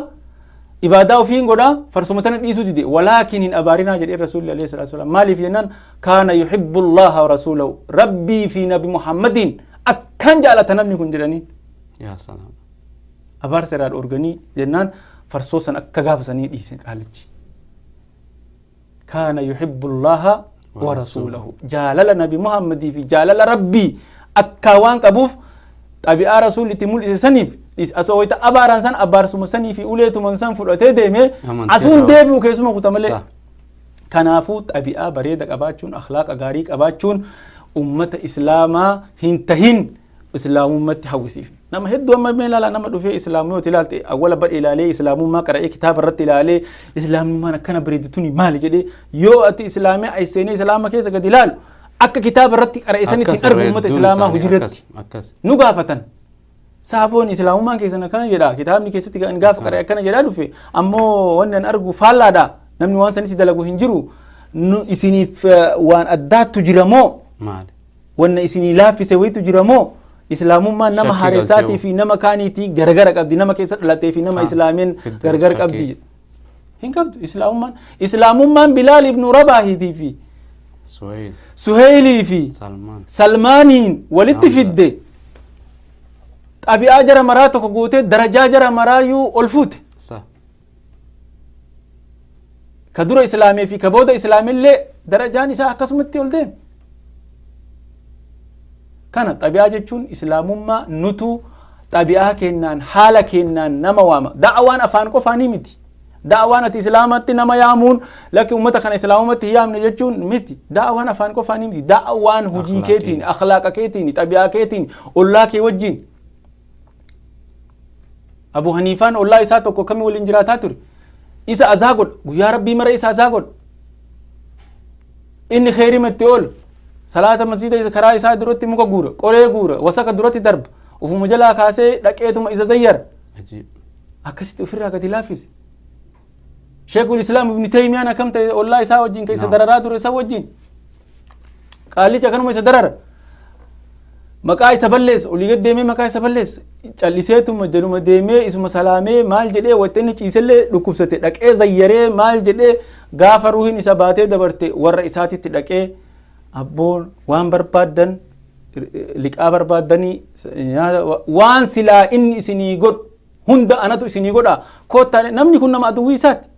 ibaadaa ofii hin godhaa farsuma tana dhiisuu dide walaakin hin abaarinaa jedheen rasuulli alayhi salaatu wasalaam. Maaliif jennaan kaana yuhibbu allaha wa rasuulahu rabbii fi nabi Muhammadiin akkan jaalata namni kun jedhaniin. Yaa salaam. Abaarsa irraa dhoorganii jennaan farsoo san akka gaafa sanii dhiise qaalichi. Kaana yuhibbu allaha wa rasuulahu. Jaalala nabi Muhammadii fi jaalala rabbii akka waan qabuuf xabi'aa rasuulli itti mul'ise saniif dhiise. Asoo wayita abaaraan san abaarsuma sanii fi uleetuman san fudhatee deemee Amantii asuun irraa. Deebi'u keessuma kuta malee. Sa. Kanaafuu xabi'aa bareeda qabaachuun akhlaaqa gaarii qabaachuun ummata islaamaa hin tahin islaamummatti hawwisiif. Nama hedduu amma mee ilaalaa nama dhufee islaamuu yoo ilaalte awwala badhe ilaalee islaamummaa qara'ee kitaaba irratti ilaalee islaamummaan akkana bareedu tuni maali jedhee yoo ati islaamee seenee islaama keessa gadi ilaalu akka kitaaba irratti qara'e sanitti hin argu ummata islaamaa hojiirratti. Akkas. Nu gaafatan. Saaboon islaamummaan keessan akkana jedha kitaabni keessatti kan gaafa qara'e akkana jedhaa dhufe ammoo wanni an argu faallaadha namni waan sanitti dalagu hin jiru nu isiniif waan addaattu jira moo Maali? Wanna isinii laaffise wayitu jira moo islaamummaan nama Shakkii haaresaatii galchee fi nama kaaniitii garagara qabdi nama keessa dhalatee fi nama Haa, islaameen fidde gargar shakkii. Qabdi hin qabdu islaamummaan islaamummaan Bilaal ibnu Rabaahiitii fi Suhayl. Suheylii fi Salmaan. Salmaaniin walitti Hamza. Fidde xabi'aa jara maraa tokko gootee darajaa jara maraayyuu ol fuute. Sa. Ka dura islaamee fi ka booda islaamillee darajaan isaa akkasumatti ol deeme. Kana xabi'aa jechuun islaamummaa nutu xabi'aa kennaan haala kennaan nama waama. Da'awaan afaan qofaanii miti. Da'awaan ati islaamatti nama yaamuun lakki ummata kana islaamumatti hin yaamne jechuun miti. Da'awaan afaan qofaanii miti. Da'awaan hujii keetiin, akhlaaqa keetiin, xabi'aa keetiin, ollaa kee wajjin. Abu Haniifaan ollaa isaa tokko kamii waliin jiraataa ture. Isa azaa godha. Guyyaa rabbii mara isa azaa godha. Inni kheerima itti oola. Salaata masjiida karaa isaa duratti muka guura, qoree guura, wasaka duratti darba. Ufuma jalaa kaasee dhaqeetuma isa zayyara. Akkasitti ofirraa gadi laaffise. Sheekul Islaam Ibn Taymiyaan akkam ta'e ollaa isaa wajjin kan isa dararaa ture isa wajjin. Qaallicha kanuma isa darara. Maqaa isa balleessa olii gad deemee maqaa isa balleessa calliseetuma jedhuma deemee isuma salaamee maal jedhee wanta inni ciisellee dhukkubsate dhaqee zayyaree maal jedhee gaafa ruuhin isa baatee dabarte warra isaatitti dhaqee abboon waan barbaaddan liqaa barbaaddanii waan silaa inni isinii godhu hunda anatu isinii godha koottaa namni kun nama aduwwii isaati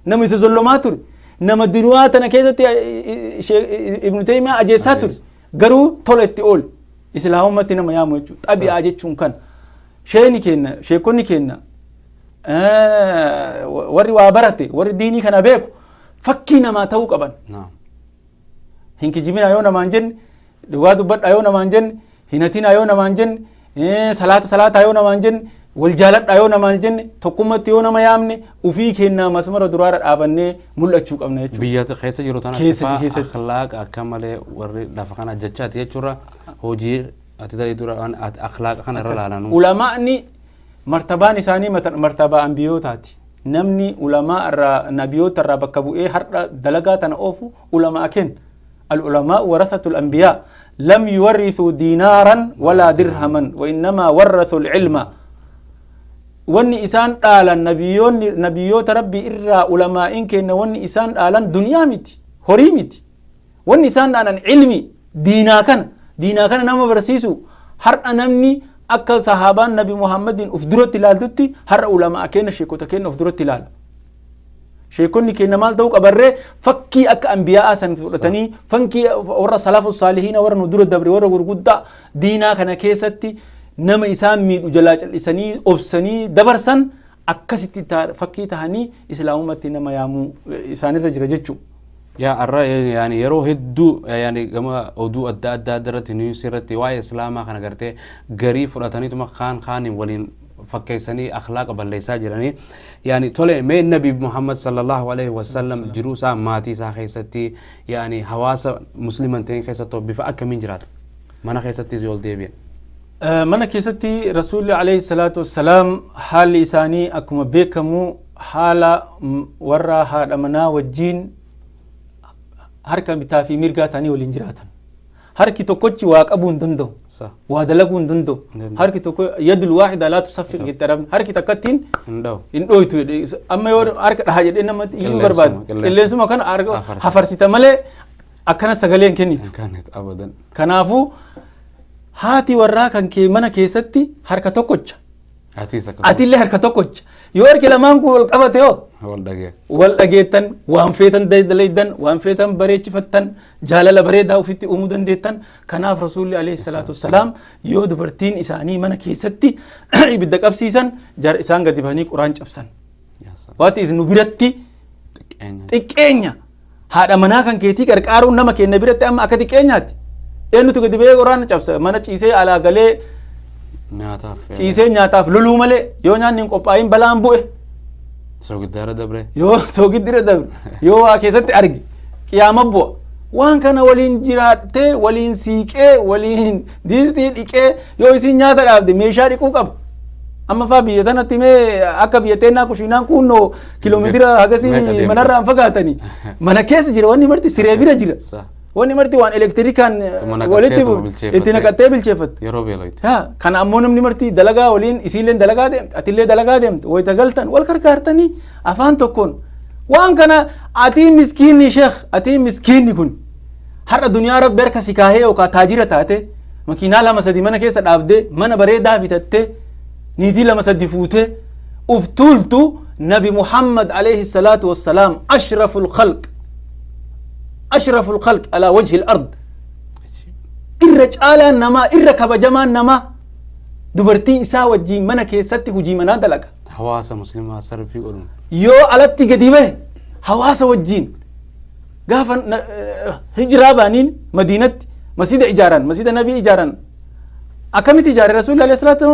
nama isa zollomaa ture nama duniyaa tana keessatti Ibnu Taymiyaa ajeessaa ture garuu tola itti oole islaamummaatti nama yaamu jechuudha xabi'aa jechuun kana sheeni kenna sheekonni kenna warri waa barate warri diinii kana beeku fakkii namaa ta'uu qaban. Hin kijibinaa yoo namaan jenne dhugaa dubbadhaa yoo namaan jenne hin hatinaa yoo namaan jenne salaata salaataa yoo namaan jenne wal jaaladhaa yoo namaan jenne tokkummatti yoo nama yaamne ufii kennaa masmara duraara dhaabannee mul'achuu qabna jechuudha. Biyya keessa jiru tana keessatti akhlaaqa akka malee warri lafa kana jechaati jechuudha hojii ati dalii dura waan akhlaaqa kana irra laalanu. Ulamaa'ni martabaan isaanii martabaa ambiyootaati. Namni ulamaa irraa nabiyoota irraa bakka bu'ee har'a dalagaa tana oofu ulamaa kenna. العلماء ورثة الأنبياء لم يورثوا دينارا ولا درهما وإنما ورثوا العلم wanni isaan dhaalan nabiyyoonni nabiyyoota rabbii irraa ulamaa'iin kenna wanni isaan dhaalan duniyaa miti horii miti wanni isaan dhaalan ilmi diinaa kana diinaa kana nama barsiisu har'a namni akka sahaabaan nabi muhammadin uf duratti ilaaltutti har'a ulamaa kenna sheekota kenna uf duratti ilaala sheekonni kenna maal ta'uu qabarree fakkii akka anbiyaa'aa san fudhatanii fakkii warra salafu saalihiina warra nu dura dabre warra gurguddaa diinaa kana keessatti nama isaan miidhu jalaa callisanii obsanii dabarsan akkasitti fakkii tahanii islaamumatti nama yaamuu isaanirra jira jechuudha. Yaa arra yaani yeroo hedduu yaani gama oduu adda addaa irratti niwus irratti waa'ee islaamaa kana gartee garii fudhataniituma kaan kaaniin waliin fakkeessanii akhlaaqa balleessaa jiranii yaani tole mee nabi Muhammad sallallahu alaihi wasallam jiruu isaa maatii isaa keessatti yaani hawaasa musliman ta'in keessatti bifa akkamiin jiraata mana keessattis yoo deebi'an. Mana keessatti rasuulli alayhi salaatu wassalaam haalli isaanii akkuma beekamu haala warra haadha manaa wajjiin harka bitaa fi mirgaa ta'anii waliin jiraatan. Harki tokkochi waa qabuu hin danda'u. Waa dalaguu hin danda'u. Harki tokko yadul waahida laa tusaffiq jette arabni. Harki takkattiin hin dhooytu. Amma yoo harka dhaha jedhee namatti iyyuu barbaadu. Qilleensuma kana hafarsita malee akkana sagalee hin kennitu. Kanaafuu haati warraa kan kee mana keessatti harka tokkocha. Atillee harka tokkocha. Yoo harki lamaan kun wal qabate hoo wal dhageettan waan feetan dalaydan waan feetan bareechifattan jaalala bareedaa ofitti uumuu dandeettan kanaaf rasuulli alayhi salaatu wassalaam yoo dubartiin isaanii mana keessatti ibidda qabsiisan isaan gadi bahanii quraan cabsan. Waati isin nu biratti xiqqeenya haadha manaa kan keetii qarqaaruun nama keenya biratti amma akka xiqqeenyaati. Eenyutu gadi bahee quraan cabsa mana ciisee alaa galee ciisee nyaataaf loluu malee yoo nyaanni hin qophaa'in balaan bu'e. Soogiddaara dabre. Yoo soogiddiira dabre yoo waa keessatti arge qiyaama bu'a. Waan kana waliin jiraattee waliin siiqee waliin diistii dhiqee yoo isiin nyaata dhaabde meeshaa dhiquu qaba. Amma faa biyya tanatti mee akka biyya teennaa kushiinaan kunnoo kiiloomeetira hagasii manarraa hin fagaatanii mana keessa jira wanni marti siree bira jira. Wanni marti waan elektirikaan walitti itti naqattee bilcheeffattu. Yeroo beeloyte. Kana ammoo namni marti dalagaa waliin isiillee dalagaa deemte atillee dalagaa deemte wayita galtan wal gargaartanii afaan tokkoon waan kana atii miskiinni sheekh atii miskiinni kun har'a duniyaa rabbi harka si kaahee yookaan taajira taate makiinaa lama sadi mana keessa dhaabdee mana bareedaa bitattee niitii lama sadi fuutee uf tuultu nabi Muhammad alayhi salaatu wassalaam ashraful khalq أشرف الخلق على وجه الأرض إر نما إر كبجمان نما دبرتي إسا وجي منا كيستي هجي منا دلقا hawaasa muslimaa sarfii godhuun. Yoo alatti gadi bahe hawaasa wajjiin gaafa hijiraa baaniin Madiinatti masjida ijaaran, masjida nabii ijaaran. Akkamitti ijaare Rasuulli alayhi salaatu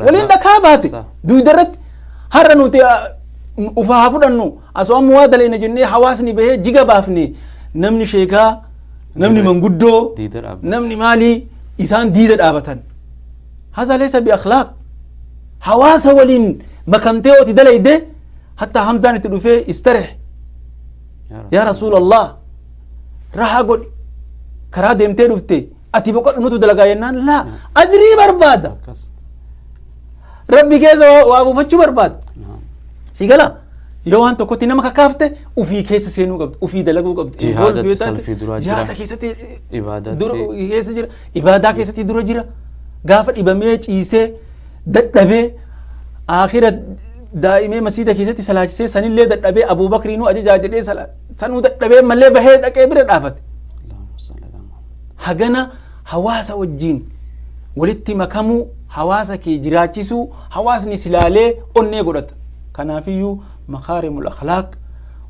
waliin dhakaa baate dugda irratti. Har'a nuti ufaa haa fudhannu asoo amma waa daleena jennee hawaasni bahee jiga baafne, namni sheekaa, namni manguddoo, namni maalii isaan diida dhaabatan. Haza laysa bi akhlaaq. Hawaasa waliin makamtee oti dalayde hatta Hamzaan itti dhufee istarih yaa Rasuulallah, rahaa godhi, karaa deemtee dhufte, ati boqodhu, nutu dalagaa jennaan, laa, ajrii barbaada, rabbi keessa waa buufachuu barbaada. Si gala, yoo waan tokkotti nama kakaafte ufii keessa seenuu qabdi, ufii dalaguu qabdi. Jihaada keessatti keessa jira, ibaadaa keessatti dura jira. Gaafa dhibamee ciisee dadhabee aakhira daa'imee masiida keessatti salaachisee sanillee dadhabee Abuubakriinuu ajajaa jedhee sanuu dadhabee mallee bahee dhaqee bira dhaabate. Hagana hawaasa wajjiin walitti makamuu, hawaasa kee jiraachisuu, hawaasni silaalee onnee godhata. Kanaafiyyuu makaarimul akhlaaq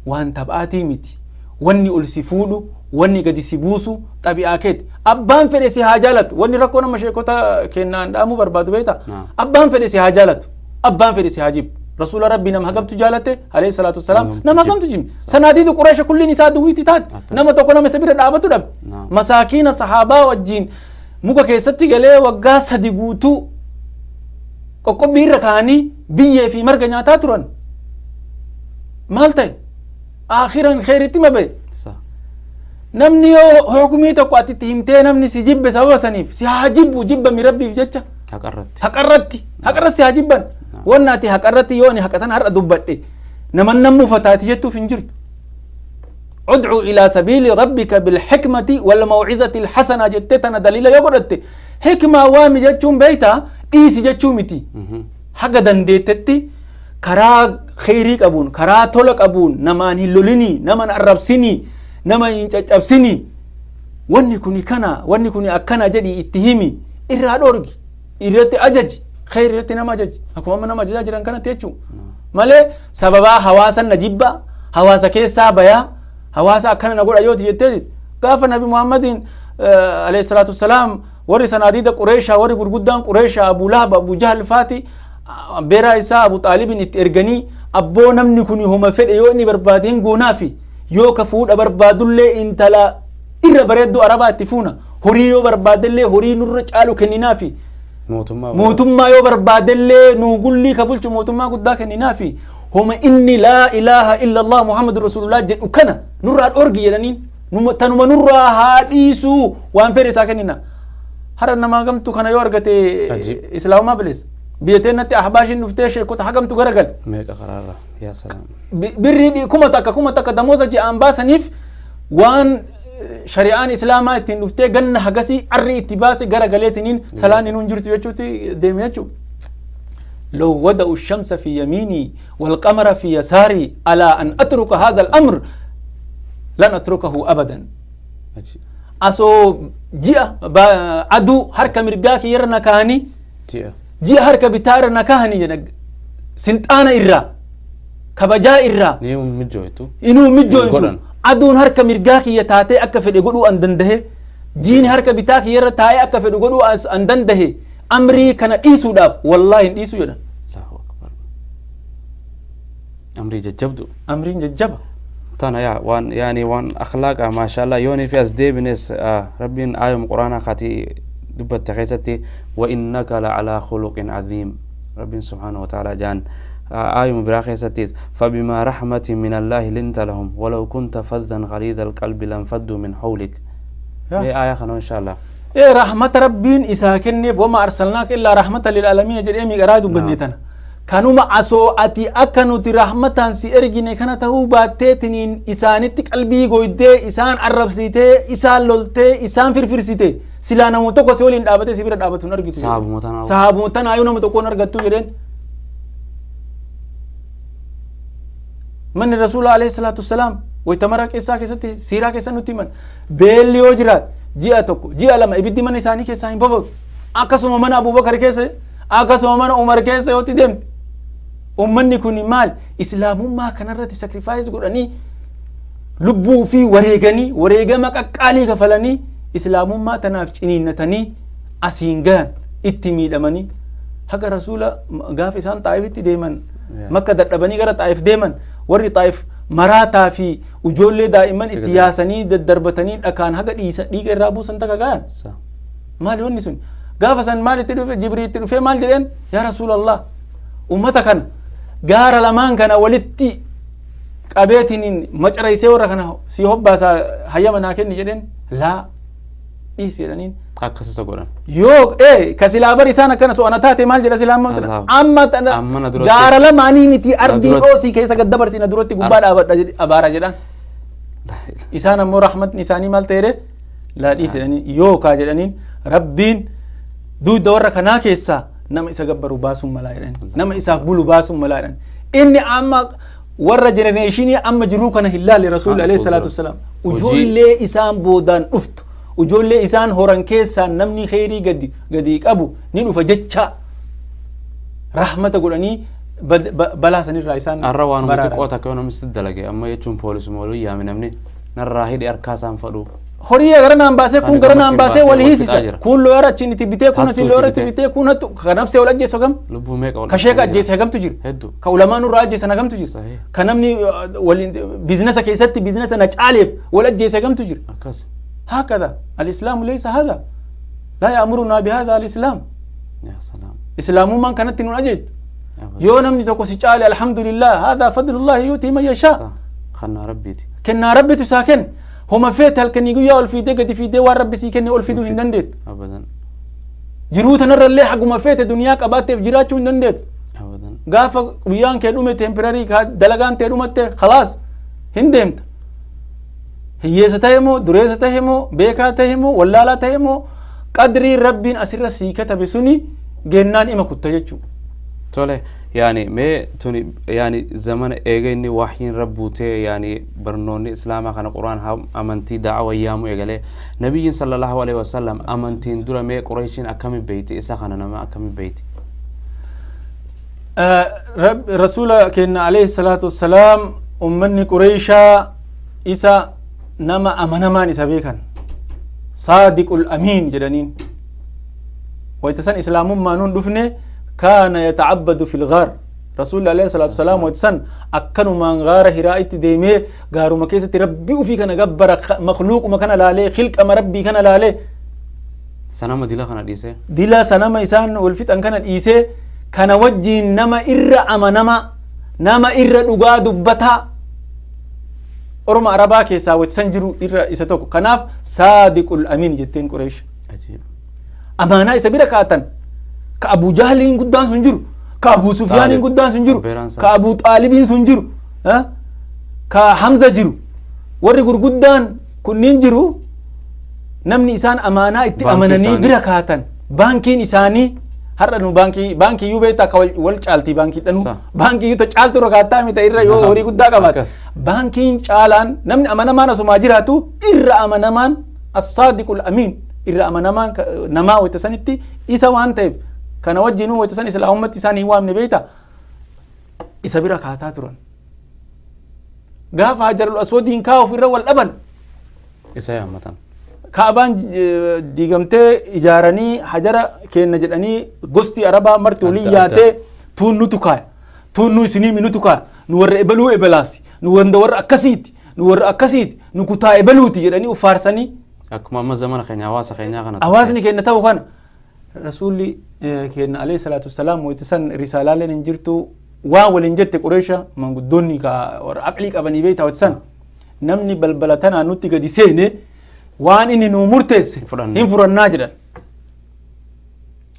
waan taphaatii miti. Wanni ol si fuudhu, wanni gadi si buusu xabi'aa keeti. Abbaan fedhe si haa jaalatu. Wanni rakkoo nama sheekota kennaan dhaamuu barbaadu beektaa? Abbaan fedhe si haa jaalatu, abbaan fedhe si haa jibbu. Rasuula rabbii nama hagamtu jaalate alayhi salaatu wassalaam, nama hagamtu jibbe. Sanaadiitu Qureesha kulliin isaa duwwiitti taate, nama tokko nama isa bira dhaabatu dhabe. Masaakiina sahaabaa wajjiin muka keessatti galee waggaa 3 guutuu qoqqobbii irra kaa'anii biyyee fi marga nyaataa turan. Maal ta'e? Akhiran kheeritti ma ba'e. Namni yoo hukumii tokko ati itti himtee namni si jibbe sababa saniif si haa jibbu, jibbami rabbiif jecha. Haqarratti. Haqarratti. Haqarratti si haa jibban. Wanna ati haqarratti yoo ani haqatan har'a dubbadhe naman nan mufataati jettuuf hin jirtu. Ud'u ila sabiili rabbika bilhikmati wal maw'izati alhasana jettee tana daliila yoo godhatte, hikmaa waami jechuun beektaa dhiisi jechuu miti. Haga dandeettetti karaa kheyrii qabuun, karaa tola qabuun, namaan hin lolinii, nama hin arrabsinii, nama hin caccabsinii, wanni kuni kana, wanni kuni akkana jedhi itti himi, irraa dhoorgi, irratti ajaji, kheyri irratti nama ajaji, akkuma amma nama ajajaa jiran kanatti jechuu malee, sababaa hawaasa na jibba, hawaasa keessaa bayaa, hawaasa akkana na godha yooti jettee. Gaafa Nabi Muhammadiin alayhi salaatu wassalaam warri sanaadiida Qureeshaa, warri gurguddaan Qureeshaa, Abu Lahab, Abu Jahl faati, beeraa isaa Abu Xaalibin itti erganii, abboo namni kun homa fedhe yoo inni barbaade hin goonaafi, yoo ka fuudha barbaadullee intala irra bareedduu Arabaa itti fuuna, horii yoo barbaadellee horii nurra caalu kenninaafi, mootummaa yoo barbaadellee nuu gullii ka bulchu mootummaa guddaa kenninaafi, homa inni laa ilaaha illallah Muhammadu Rasulullah jedhu kana nurraa dhorgi jedhaniin, tanuma nurraa haa dhiisuu, waan fedhe isaa kennina. Hara namaa gamtu kana yoo argate islaamummaa bilis biyya teennatti ahbaashiin dhuftee sheekota hagamtu garagale. Meeqa karaarra, yaa salaam. Birrii 1000 1000 damoosa ji'aan baasaniif waan shari'aan islaamaa ittiin dhuftee ganna hagasii arri itti baase gara galeetiniin salaanni nuun jirtu jechuutti deeme jechuudha. لو ودأوا الشمس في يميني والقمر في يساري على أن أترك هذا الأمر لن أتركه أبدا. أسو جاء عدو حركة مرقاك يرنا كهني جاء حركة بتارنا كهني سلطان إرّا كبجا إرّا إنو مجويتو عدون حركة مرقاك يتاتي أكفر يقولوا أن دنده جين حركة بتاك يرى تاي أكفر يقولوا أن دنده أمري كان إيسو داف والله إن إيسو يدا. الله أكبر. أمري ججبدو. أمري ججبا. تانا يا وان يعني وان أخلاق ما شاء الله يوني في أسدي بنس ربي آية القرآن خاتي دبت تخيستي وإنك لعلى خلق عظيم. ربي سبحانه وتعالى جان آية مبراخيستي فبما رحمة من الله لنت لهم ولو كنت فظا غليظ القلب لانفضوا من حولك. آية خنو إن شاء الله. إيه رحمة ربين إسا كنف وما أرسلناك إلا رحمة للعالمين جل إيمي قرادو بنيتنا كانوا ما أسو أتي أكنو تي رحمة سي إرجيني كان تهو باتتنين إسانتك قلبي قويدة إسان عرب سيته إسان لولته إسان فرفر سيته سلانا متوكو سولين دابته سيبرا دابته نرجع صاحب متنا صاحب متنا أيونا متوكو نرجع تجرين من الرسول عليه الصلاة والسلام ويتمرك إسا كيستي سيرا كيسا نتيمن بيلي وجرات ji'a tokko ji'a lama ibiddi mana isaanii keessaa hin boba'u. Akkasuma mana Abubakar keessa, akkasuma mana Umar keessa yootti deemte Ummanni kun maal islaamummaa kanarratti sacrifice godhanii, lubbuu fi wareeganii, wareegama qaqqaalii kafalanii, islaamummaa tanaaf ciniinnatanii asiin gahan, itti miidhamanii haga rasuula gaafa isaan Xaa'ifitti deeman, Makka dadhabanii gara Xaa'if deeman, warri Xaa'if maraataa fi ijoollee daa'imman itti yaasanii daddarbatanii dhakaan haga dhiiga irraa buusan takka gahan. Maali wanni sun? Gaafa san maal itti dhufe? Jibriil itti dhufee maal jedheen? Yaa Rasuulallah, ummata kana gaara lamaan kana walitti qabeetiin macaraysee warra kana si hobbaasaa, hayyama naa kenni jedheen. Laa, dhiisi jedhaniin. Akkas isa godhan. Yoo ka silaa bar isaan akkana so'ana taate maal jedha silaa amma tana? Allahu. Amma tana Amma na duratti- gaara lamaanii miti Na ardii duratti- dhoosii keessa gad dabarsi, na duratti gubbaa dhaabadha abaara jedhan. Isaan ammoo rahmatni isaanii maal ta'eere? Laa, dhiisi jedhaniin. Yoo kaa jedhaniin, Rabbiin dugda warra kanaa keessaa nama isa gabbaru baasuun malaa jedhani, nama isaaf bulu baasuun malaa jedhani. Inni amma warra generation amma jiruu kana hin laalle rasuulli alayhi salaatu wassalaam. Ijoollee isaan boodaan dhuftu, ijoollee isaan horan keessaa namni kheyrii gadi qabu ni dhufa jecha rahmata godhanii balaa sanirraa isaan Har'a waanuma baraaran. xiqqoo takka yoo namni sitti dalage, amma jechuun poolisuma waliin yaame, namni narraa hidhi harkaa isaan fadhu. Horii gara naan baasee kun Ani gara gama naan siin baasee baasee wal wal hiisisa. fixaa jira. Kun looyara achiin itti bitee, kun Hattuu asiin looyara itti itti bitee, kun hattu ka nafsee wal ajjeesu hagam, Lubbuu meeqa wal ka sheeka dhabsiisee ajjeese jira. hagamtu jira. Hedduu. Ka ulamaa nurraa ajjeesan hagamtu jira. Ka namni waliin biizinasa keessatti biizinasa na caaleef wal ajjeese hagamtu jira. Akkas. هكذا الإسلام ليس هذا، لا يأمرنا بهذا الإسلام. Yaa salaam. إسلام كانت nun ajajtu. Abadan. Yoo namni tokko si caale, alhamdulillah, هذا فضل الله يؤتي من يشاء. Sa. Kannaa rabbiiti. Kennaa rabbitu isaa kenne. Homa feete halkanii guyyaa ol fiidee gadi fiidee waan rabbi sii kenne ol fiduu hin dandeettu. Abadan. Jiruu tanarrallee haguma feete duniyaa qabaatteef jiraachuu hin dandeettu. Abadan. Gaafa guyyaan kee dhume, temporary dalagaan tee dhumatte, khalaas, hin deemta. Hiyyeessa ta'e moo, dureessa ta'e moo, beekaa ta'e moo, wallaalaa ta'e moo, qadrii rabbiin asirra sii katabe suni gennaan ima kutta jechuudha. Tole, yaani mee tuni yaani zamana eega inni waxyiin rabbuutee, yaani barnoonni islaamaa kana, quraan, amantii da'awa yaamu eegalee nabiyyiin sallallahu alaihi wasallam, amantiin dura mee Qureeshiin akkami beeyti isa kana? Nama akkami beeyti? Rasuula keenya alayhi salaatu wassalaam ummanni Qureeshaa isa nama amanamaan isa beekan, saadiqul amiin jedhaniin. Wayta san islaamummaa nuun dhufne, kaana yatacabadu fi lgaar rasuulli alayhi salaatu wassalaam. Wayta san akkanumaan gaara Hiraa itti deemee gaaruma keessatti rabbii ufii kana gabbara, makluuquma kana laalee, khilqama rabbii kana laalee. Sanama dila kana dhiisee. Dila sanama isaan wal fixan kana dhiisee, kana wajjiin nama irra amanama, nama irra dhugaa dubbataa orma arabaa keessaa wajsan jiru irra isa tokko. Kanaaf saadiqul amiin jetteen Qureesh. Ajiib. Amaanaa isa bira kaatan, ka Abu Jahliin guddaan sun jiru, ka Abu Sufyaaniin Xaalib. guddaan sun jiru, Abbeeraan isaa. ka Abu Xaalibiin sun jiru, ha? Ka Hamza jiru, warri gurguddaan kunniin jiru, namni isaan amaanaa itti Baankii amananii isaanii. bira kaatan baankiin isaanii. Har'a nu baankii iyyuu beektaa akka wal caaltii baankii dhanu. Baankii iyyuu ta caaltu irra kaattaa mita irra yoo horii guddaa qabaate. Baankiin caalaan namni amanamaan asumaa jiraatu irra amanamaan as-saadiqul amiin, irra amanamaan namaa wayta sanitti isa waan ta'eef, kana wajjinuu wayta san islaamummaatti isaan hin waamne beektaa, isa bira kaataa turan. Gaafa Hajarul Aswadiin kaa'uuf irra wal dhaban Isa yaammatan. Kaabaan diigamtee ijaaranii hajara kenna jedhanii, gosti arabaa marti olii Adda yaatee, tuun nutu kaaya, tuun nu isinii nutu kaaya, nu warra ebaluu ebalaasi, nu wanda warra akkasiiti, nu warra akkasiiti, nu kutaa ebaluuti jedhanii uffaarsanii. Akkuma amma zamana keenya hawaasa keenyaa kana. Hawaasni keenya ta'u kana rasuulli keenya alayhi salaatu wassalaam wayita san risaalaaleen hin jirtu. Waan waliin jette Qureesha manguddoonni ka warra aqlii qabanii beektaa, wayita san namni balbala tanaa nutti gadi seene waan inni nuu murteesse Hin fudhanna. hin furannaa jedhan.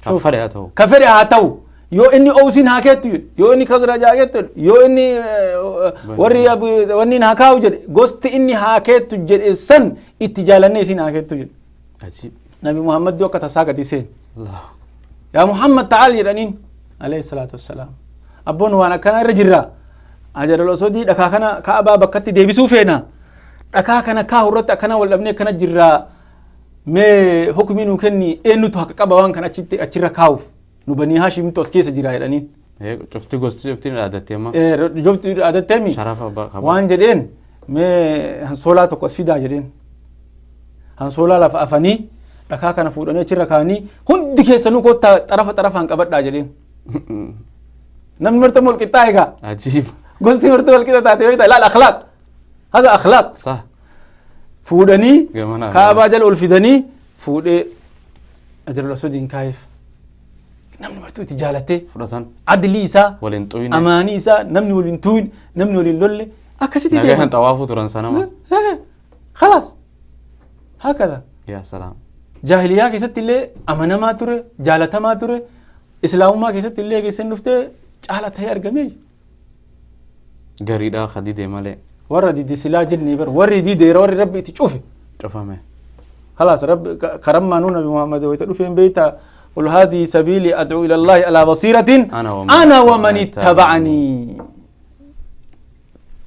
Kan fedhe haa ta'u. Ka fedhe haa ta'u, yoo inni Owsiin haa keettu jedhe, yoo inni Khazraj haa keettu jedhe, yoo inni warri wanni haa kaa'u jedhe, gosti inni haa keettu jedhe san itti jaalannee isin haa keettu jedhe. Ajiib. Nabi Muhammad akka tasaa gadi seene. Allah. Yaa Muhammad, ta'al jedhaniin alayhi salaatu wassalaam. Abboon waan akkana irra jirra, Hajarul Aswadii dhakaa kana Kaabaa bakkatti deebisuu feena, dhakaa kana kaa'u irratti akkana wal dhabnee akkana jirra, mee hukmii nuu kenni, eenyutu haqa qaba waan kana achitti achirra kaa'uuf? Nu Banii Haashimtu as keessa jira jedhaniin. Cufti gosti cuftiin dhaadattee amma. Cufti dhaadattee Sharafa qaba. Waan jedheen mee hansoolaa tokko as fidaa jedheen. Hansoolaa lafa afanii dhakaa kana fuudhanii achirra kaanii hundi keessanuu kottaa xarafa xarafaan qabadhaa jedheen. Namni marta wal qixxaa egaa. Ajiib. Gosti marta wal qixa taate beektaa ilaal akhlaaq. Haza akhlaaq. Sah. Fuudhanii kaabaa jala ol fidanii fuudhee ajarul aswadiin kaa'eef. Namni martuu itti jaalattee fudhatan. Adlii isaa waliin xuyne amaanii isaa namni waliin tuyin namni waliin lolle akkasitti deema. Nagaan xawaafuu turan sanama. Khalaas. Hakada. Yaa salaam. Jaahiliyaa keessatti illee amanamaa ture jaalatamaa ture islaamummaa keessatti illee keessan dhuftee caala ta'ee argamee. Gariidhaa ka didee malee. Warra dide silaa jennee bara warri dideera warri rabbi itti cufe. Cufame. Khalaas rabbi karammaa nuu nabi Muhammad wayita dhufeen beektaa. قل هذه سبيلي أدعو إلى الله على بصيرة أنا ومن اتبعني.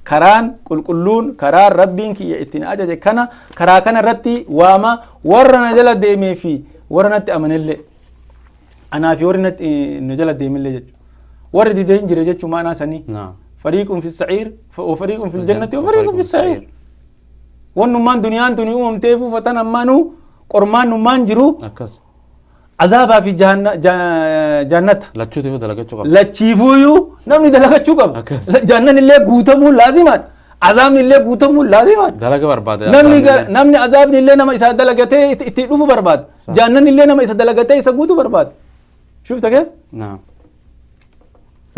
كران قل كلون كران ربين كي يتنا أجج كنا كرا كنا رتي واما ورنا جل ديمي في ورنا تأمن اللي أنا في ورنا نجل ديمي اللي جت ورد دين جرجت ما أنا سني. نعم. فريق في السعير وفريق في الجنة وفريق في السعير. ونمان دنيان دنيوم تيفو فتنا مانو قرمان نمان جرو. أكس. عذابها في جنة. لا تشوفوا دلقة شو قبل. لا تشوفوا نمني دلقة شو قبل. جنة اللي قوتمو لازمات. عذاب اللي قوتمو لازمات. دلقة برباد. نمني عذاب اللي نما إذا دلقته تلوفو برباد. جنة اللي نما إذا دلقته إذا قوتو برباد. شفت كيف؟ نعم.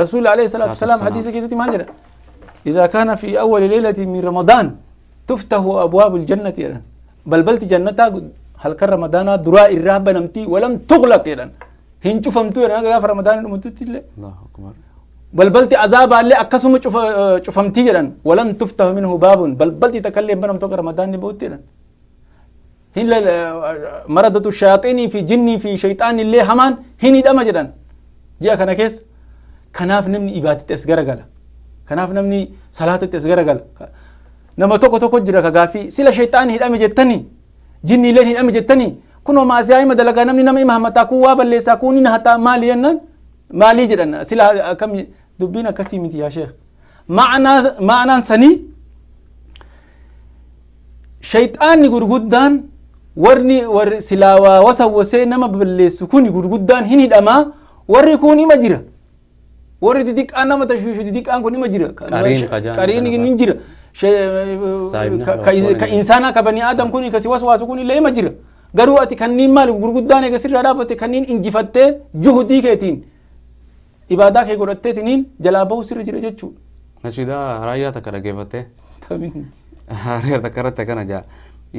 رسول عليه الصلاة والسلام حديث كيف ما إذا كان في أول ليلة من رمضان تفتح أبواب الجنة بل بلت جنتها هل كان رمضان دراء الرهبة نمتي ولم تغلق إذن هن شوفمتو أنا قاعد في رمضان المتوتي الله أكبر بل بلت عذاب اللي أقسم شوفمتي إذن ولم تفتح منه باب بل بلت تكلم بنم توك رمضان نبوت إذن هن مرضة الشياطين في جني في شيطان اللي همان هن دم جدًا جاء كنا كيس كناف نمني إبادة تسجر قال كناف نمني صلاة تسجر قال نما توك توك جرا كغافي سلا شيطان هي دم جتني جني لين هي أمجتني كنوا ما زي ما دلقا نمني نمي مهما تكوا بل ليساكوني نهتا مالي أنن مالي جدا سلا كم دبينا كسيمتي يا شيخ معنى سني شيطان يقول ورني ور سلاوا وسوسه نما بلسكوني يقول قدان هني دما وري كوني مجرى وري ديك أنا ما تشوفش ديك أنا كوني مجرى قرين نجرى كإنسانا كبني آدم كوني كسواس كوني لا مجرى قالوا أتي كنين مال يقول قدان كسر رابطة كنين إنجفته جهدي كتين إبادة كيقول التنين جلابه سر جرى جتشو نشيدا رأياتك رجفته تمام رأياتك رأياتك أنا جا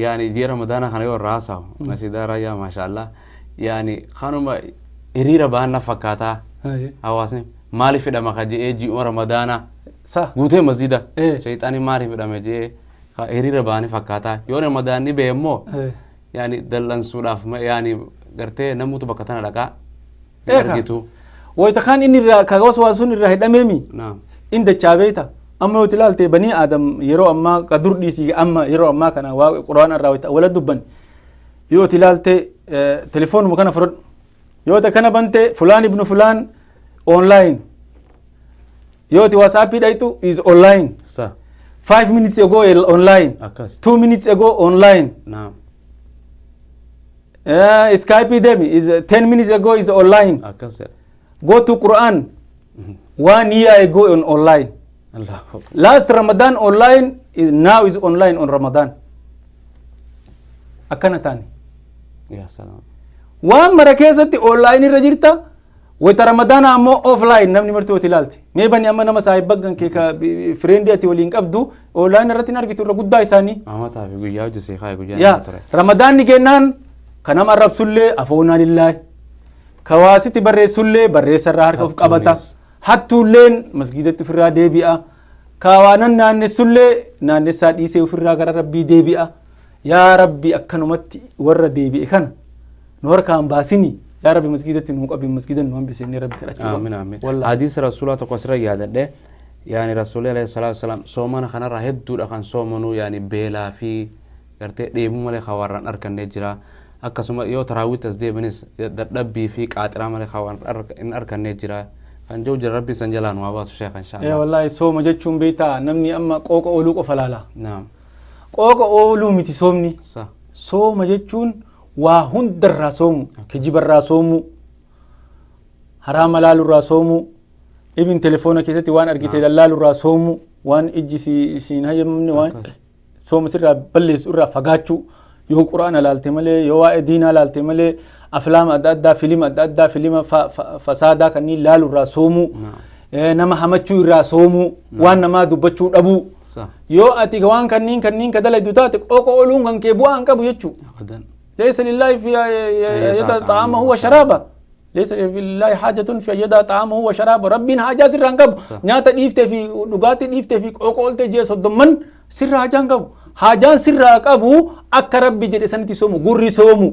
يعني جي رمضان خانيو الراسه نشيدا رأيا ما شاء الله يعني خانو ما هريرة بان فكاتا هواسني مالي في دمك جي جي رمضان صح قوته مزيدة شيطاني مالي في دمك جي هريرة بان فكاتا يوم رمضان نبي مو يعني دلن سولاف ما يعني قرتي نموت بكتنا لك إيه ويتخان إني كغوص واسون الرهيد أمامي نعم إن دتشابيتا أما وتلالتي بني آدم يرو أما قدر ديسي أما يرو أما كان قرآن الراويت ولا دبن يو تلالتي تليفون مكان فرد يو تكنا بنت فلان ابن فلان أونلاين يو تي واتساب دايتو is online صح 5 minutes ago online 2 minutes ago online نعم Skype dem is 10 minutes ago is online go to Quran 1 year ago on online Allah. Last Ramadan online is now is online on Ramadan. Akana tani. Ya salam. Waan marakesatti online irra jirta wayta Ramadan ammoo offline namni marti hotelalti. Mee bani amma nama saahiban kan kee ka friend ati waliin qabdu online irratti hin argitu irra guddaa isaanii. Amma taafi guyyaa hojii haa guyyaa Ya Ramadan ni kennaan kanama arrabsullee afoonaa lillahi. Kawaasiti barreessullee barreessarraa harka of qabata. Hattuulleen masgiidatti ofirraa deebi'a. Kawaanan naannessullee naannessaa dhiisee ofirraa gara rabbii deebi'a. Yaa rabbi akkanumatti warra deebi'e kana nu harkaan baasini. Yaa rabbi masgiidatti nu qabi masgiida nu hambisennee rabbi kadhachuu qabna. Amiin amiin. Hadiisa rasuulaa tokko asirra yaadadhe. Yaani rasuulli alayhi salaatu wasalaam soomana kanarraa hedduudha kan soomanuu yaani beelaa fi gartee dheebuu malee hawaarraan argannee jira. Akkasuma yoo taraawitti as deebinis dadhabbii fi qaaxiraa malee hawaan hin argannee jira. Kan jiru jira rabbi san jalaan waa baasu sheekha insha Ee Allah. wallaahi sooma jechuun beektaa namni amma qooqa ooluu qofa laala. Naam. Qooqa ooluu miti soomni. Sa. Sooma jechuun waa hundarraa soomu. Kijibarraa soomu. Haraama laalurraa soomu. Ibin telefoona keessatti waan argite lallaalurraa soomu. Waan ijji siin hayyamne waan sooma sirraa balleessu irraa fagaachuu. Yoo quraana laalte malee yoo waa'ee diinaa laalte malee aflaama adda addaa filima adda addaa filima fasaadaa kanneen laalurraa soomuu. Nama hamachuu irraa soomuu. Waan namaa dubbachuu dhabuu. Sa. Yoo ati waan kanneen ka dalagdu taate qooqa ooluun kan kee bu'aa hin qabu jechuudha. Abadan. ليس لله في يدع طعامه وشرابه ليس لله حاجة في يدع طعامه وشرابه ربين حاجة سر هنقب نياتا ديفته في دغاتي ديفته في قوقولته جي صدمن سر حاجة هنقب حاجان سر قبو أك ربي جدي سنتي سومو غوري سومو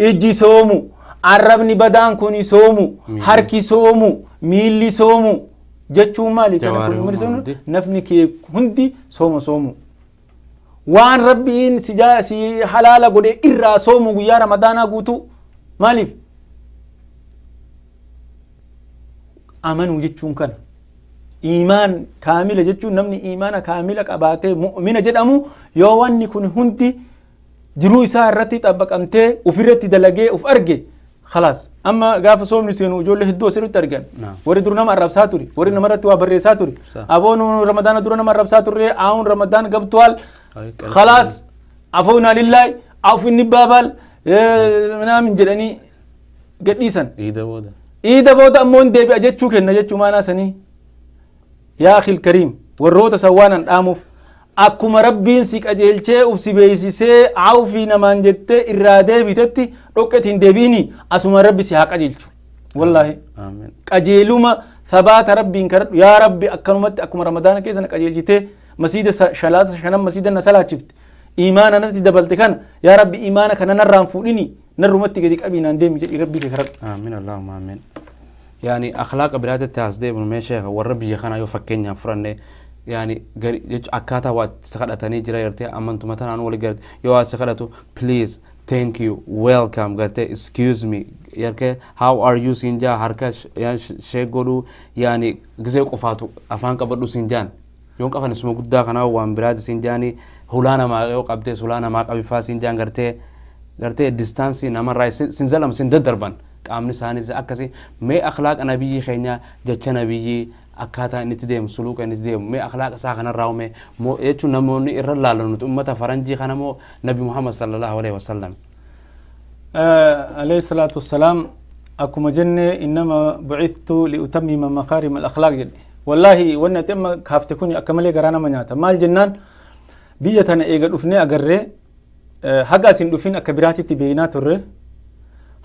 إجي سومو عربني بدان كوني سومو حركي سومو ميلي سومو جتشو مالي كان كل مرسون نفني كي هندي سومو سومو waan rabbiin si halaala godhe irraa soomu guyyaa ramadaanaa guutuu maaliif amanuu jechuun kana iimaan kaamila jechuun namni iimaana kaamila qabaatee mu'mina jedhamu yoo wanni kun hundi jiruu isaa irratti xabbaqamtee ufirratti dalagee uf arge خلاص اما قاف صوم نسينو جول هدو سيرو ترجن وري درنا ما الرب ساتوري وري نمرت وبري ساتوري ابون رمضان درنا ما الرب ساتوري عون رمضان قبطوال خلاص عفونا لله عفو النبابل من جلني قديسا إيدا بودا أمون دي بأجتشو كنا جتشو ما ناسني يا أخي الكريم والروتا سوانا آموف akkuma rabbiin si qajeelchee uf si beeksisee awfii namaan jettee irraa deebitetti dhoqqetti hin deebiini asuma rabbi si haa qajeelchu wallaahi qajeeluma sabaata rabbiin kadhadhu yaa rabbi akkanumatti akkuma ramadaana keessa na qajeelchitee masiida shalaasa shanan masiida na salaachifte imaana natti dabalte kana yaa rabbi imaana kana narraan fuudhini narrumatti gadi qabii naan deemi jedhi rabbii kee kadhadhu. Amiin Allahumma amiin. Yaani akhlaaqa biraatti as deebinu mee sheekha warra biyya kanaa yoo fakkeenyaaf fudhanne يعني akkaataa waa itti kadhatanii jira gartee amantuma tanaan wali garte yoo waa si kadhatu please thank you welcome gartee excuse me yarkee how are you siin jaa harka shee godhuu yaani gisee qofaatu afaan qabadhu siin jaan yoon qafan isuma guddaa kanaa waan biraati siin jaani hulaa namaa yoo qabdees hulaa namaa qabifaa siin jaan gartee gartee distaansii namarraa sin zalama sin daddarban qaamni isaanii akkasii mee akhlaaqa nabiyyi keenyaa jecha nabiyyii akkaataa inni itti deemu suluuqa inni itti deemu mee akhlaaqa isaa kanarraa uume moo jechuun namoonni irra laalan nuti ummata faranjii kana moo nabi Muhammad sallallahu alaihi wasallam. عليه الصلاة والسلام أكما جنة إنما بعثت لأتمم مكارم الأخلاق جد والله وانا تم كافتكوني أكمل قرانا منياتا مال جنان بيتنا إيقاد أفني أقرر حقا سندفين أكبراتي تبينات الره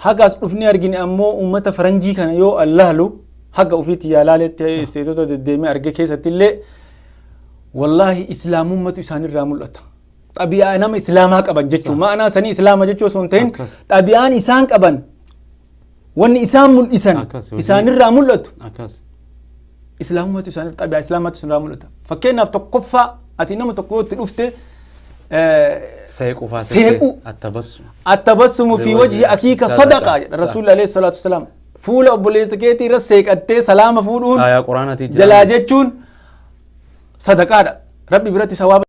حقا أفني أرجيني أمو أمة فرنجي كان يو الله له حق أوفيتي يا لالت استيتوتا دديمي أرجع كيسة اللي والله إسلام أمة إسان الرامل أتا طبيعة أنا إسلامك أبن جتشو ما أنا سني إسلام جتشو سنتين طبيعة إسانك أبن وإن إسان مل إسان إسان الرامل أتو إسلام أمة إسان طبيعة إسلام أمة إسان الرامل أتا فكينا في تقفة أتينا متقوت تلفت سيقو التبسم في وجه أخيك صدقة الرسول عليه الصلاة والسلام fuula obboleessa keetii irra seeqattee salaama fuudhuun jalaa jechuun sadaqaadha. Rabbi biratti sawaaba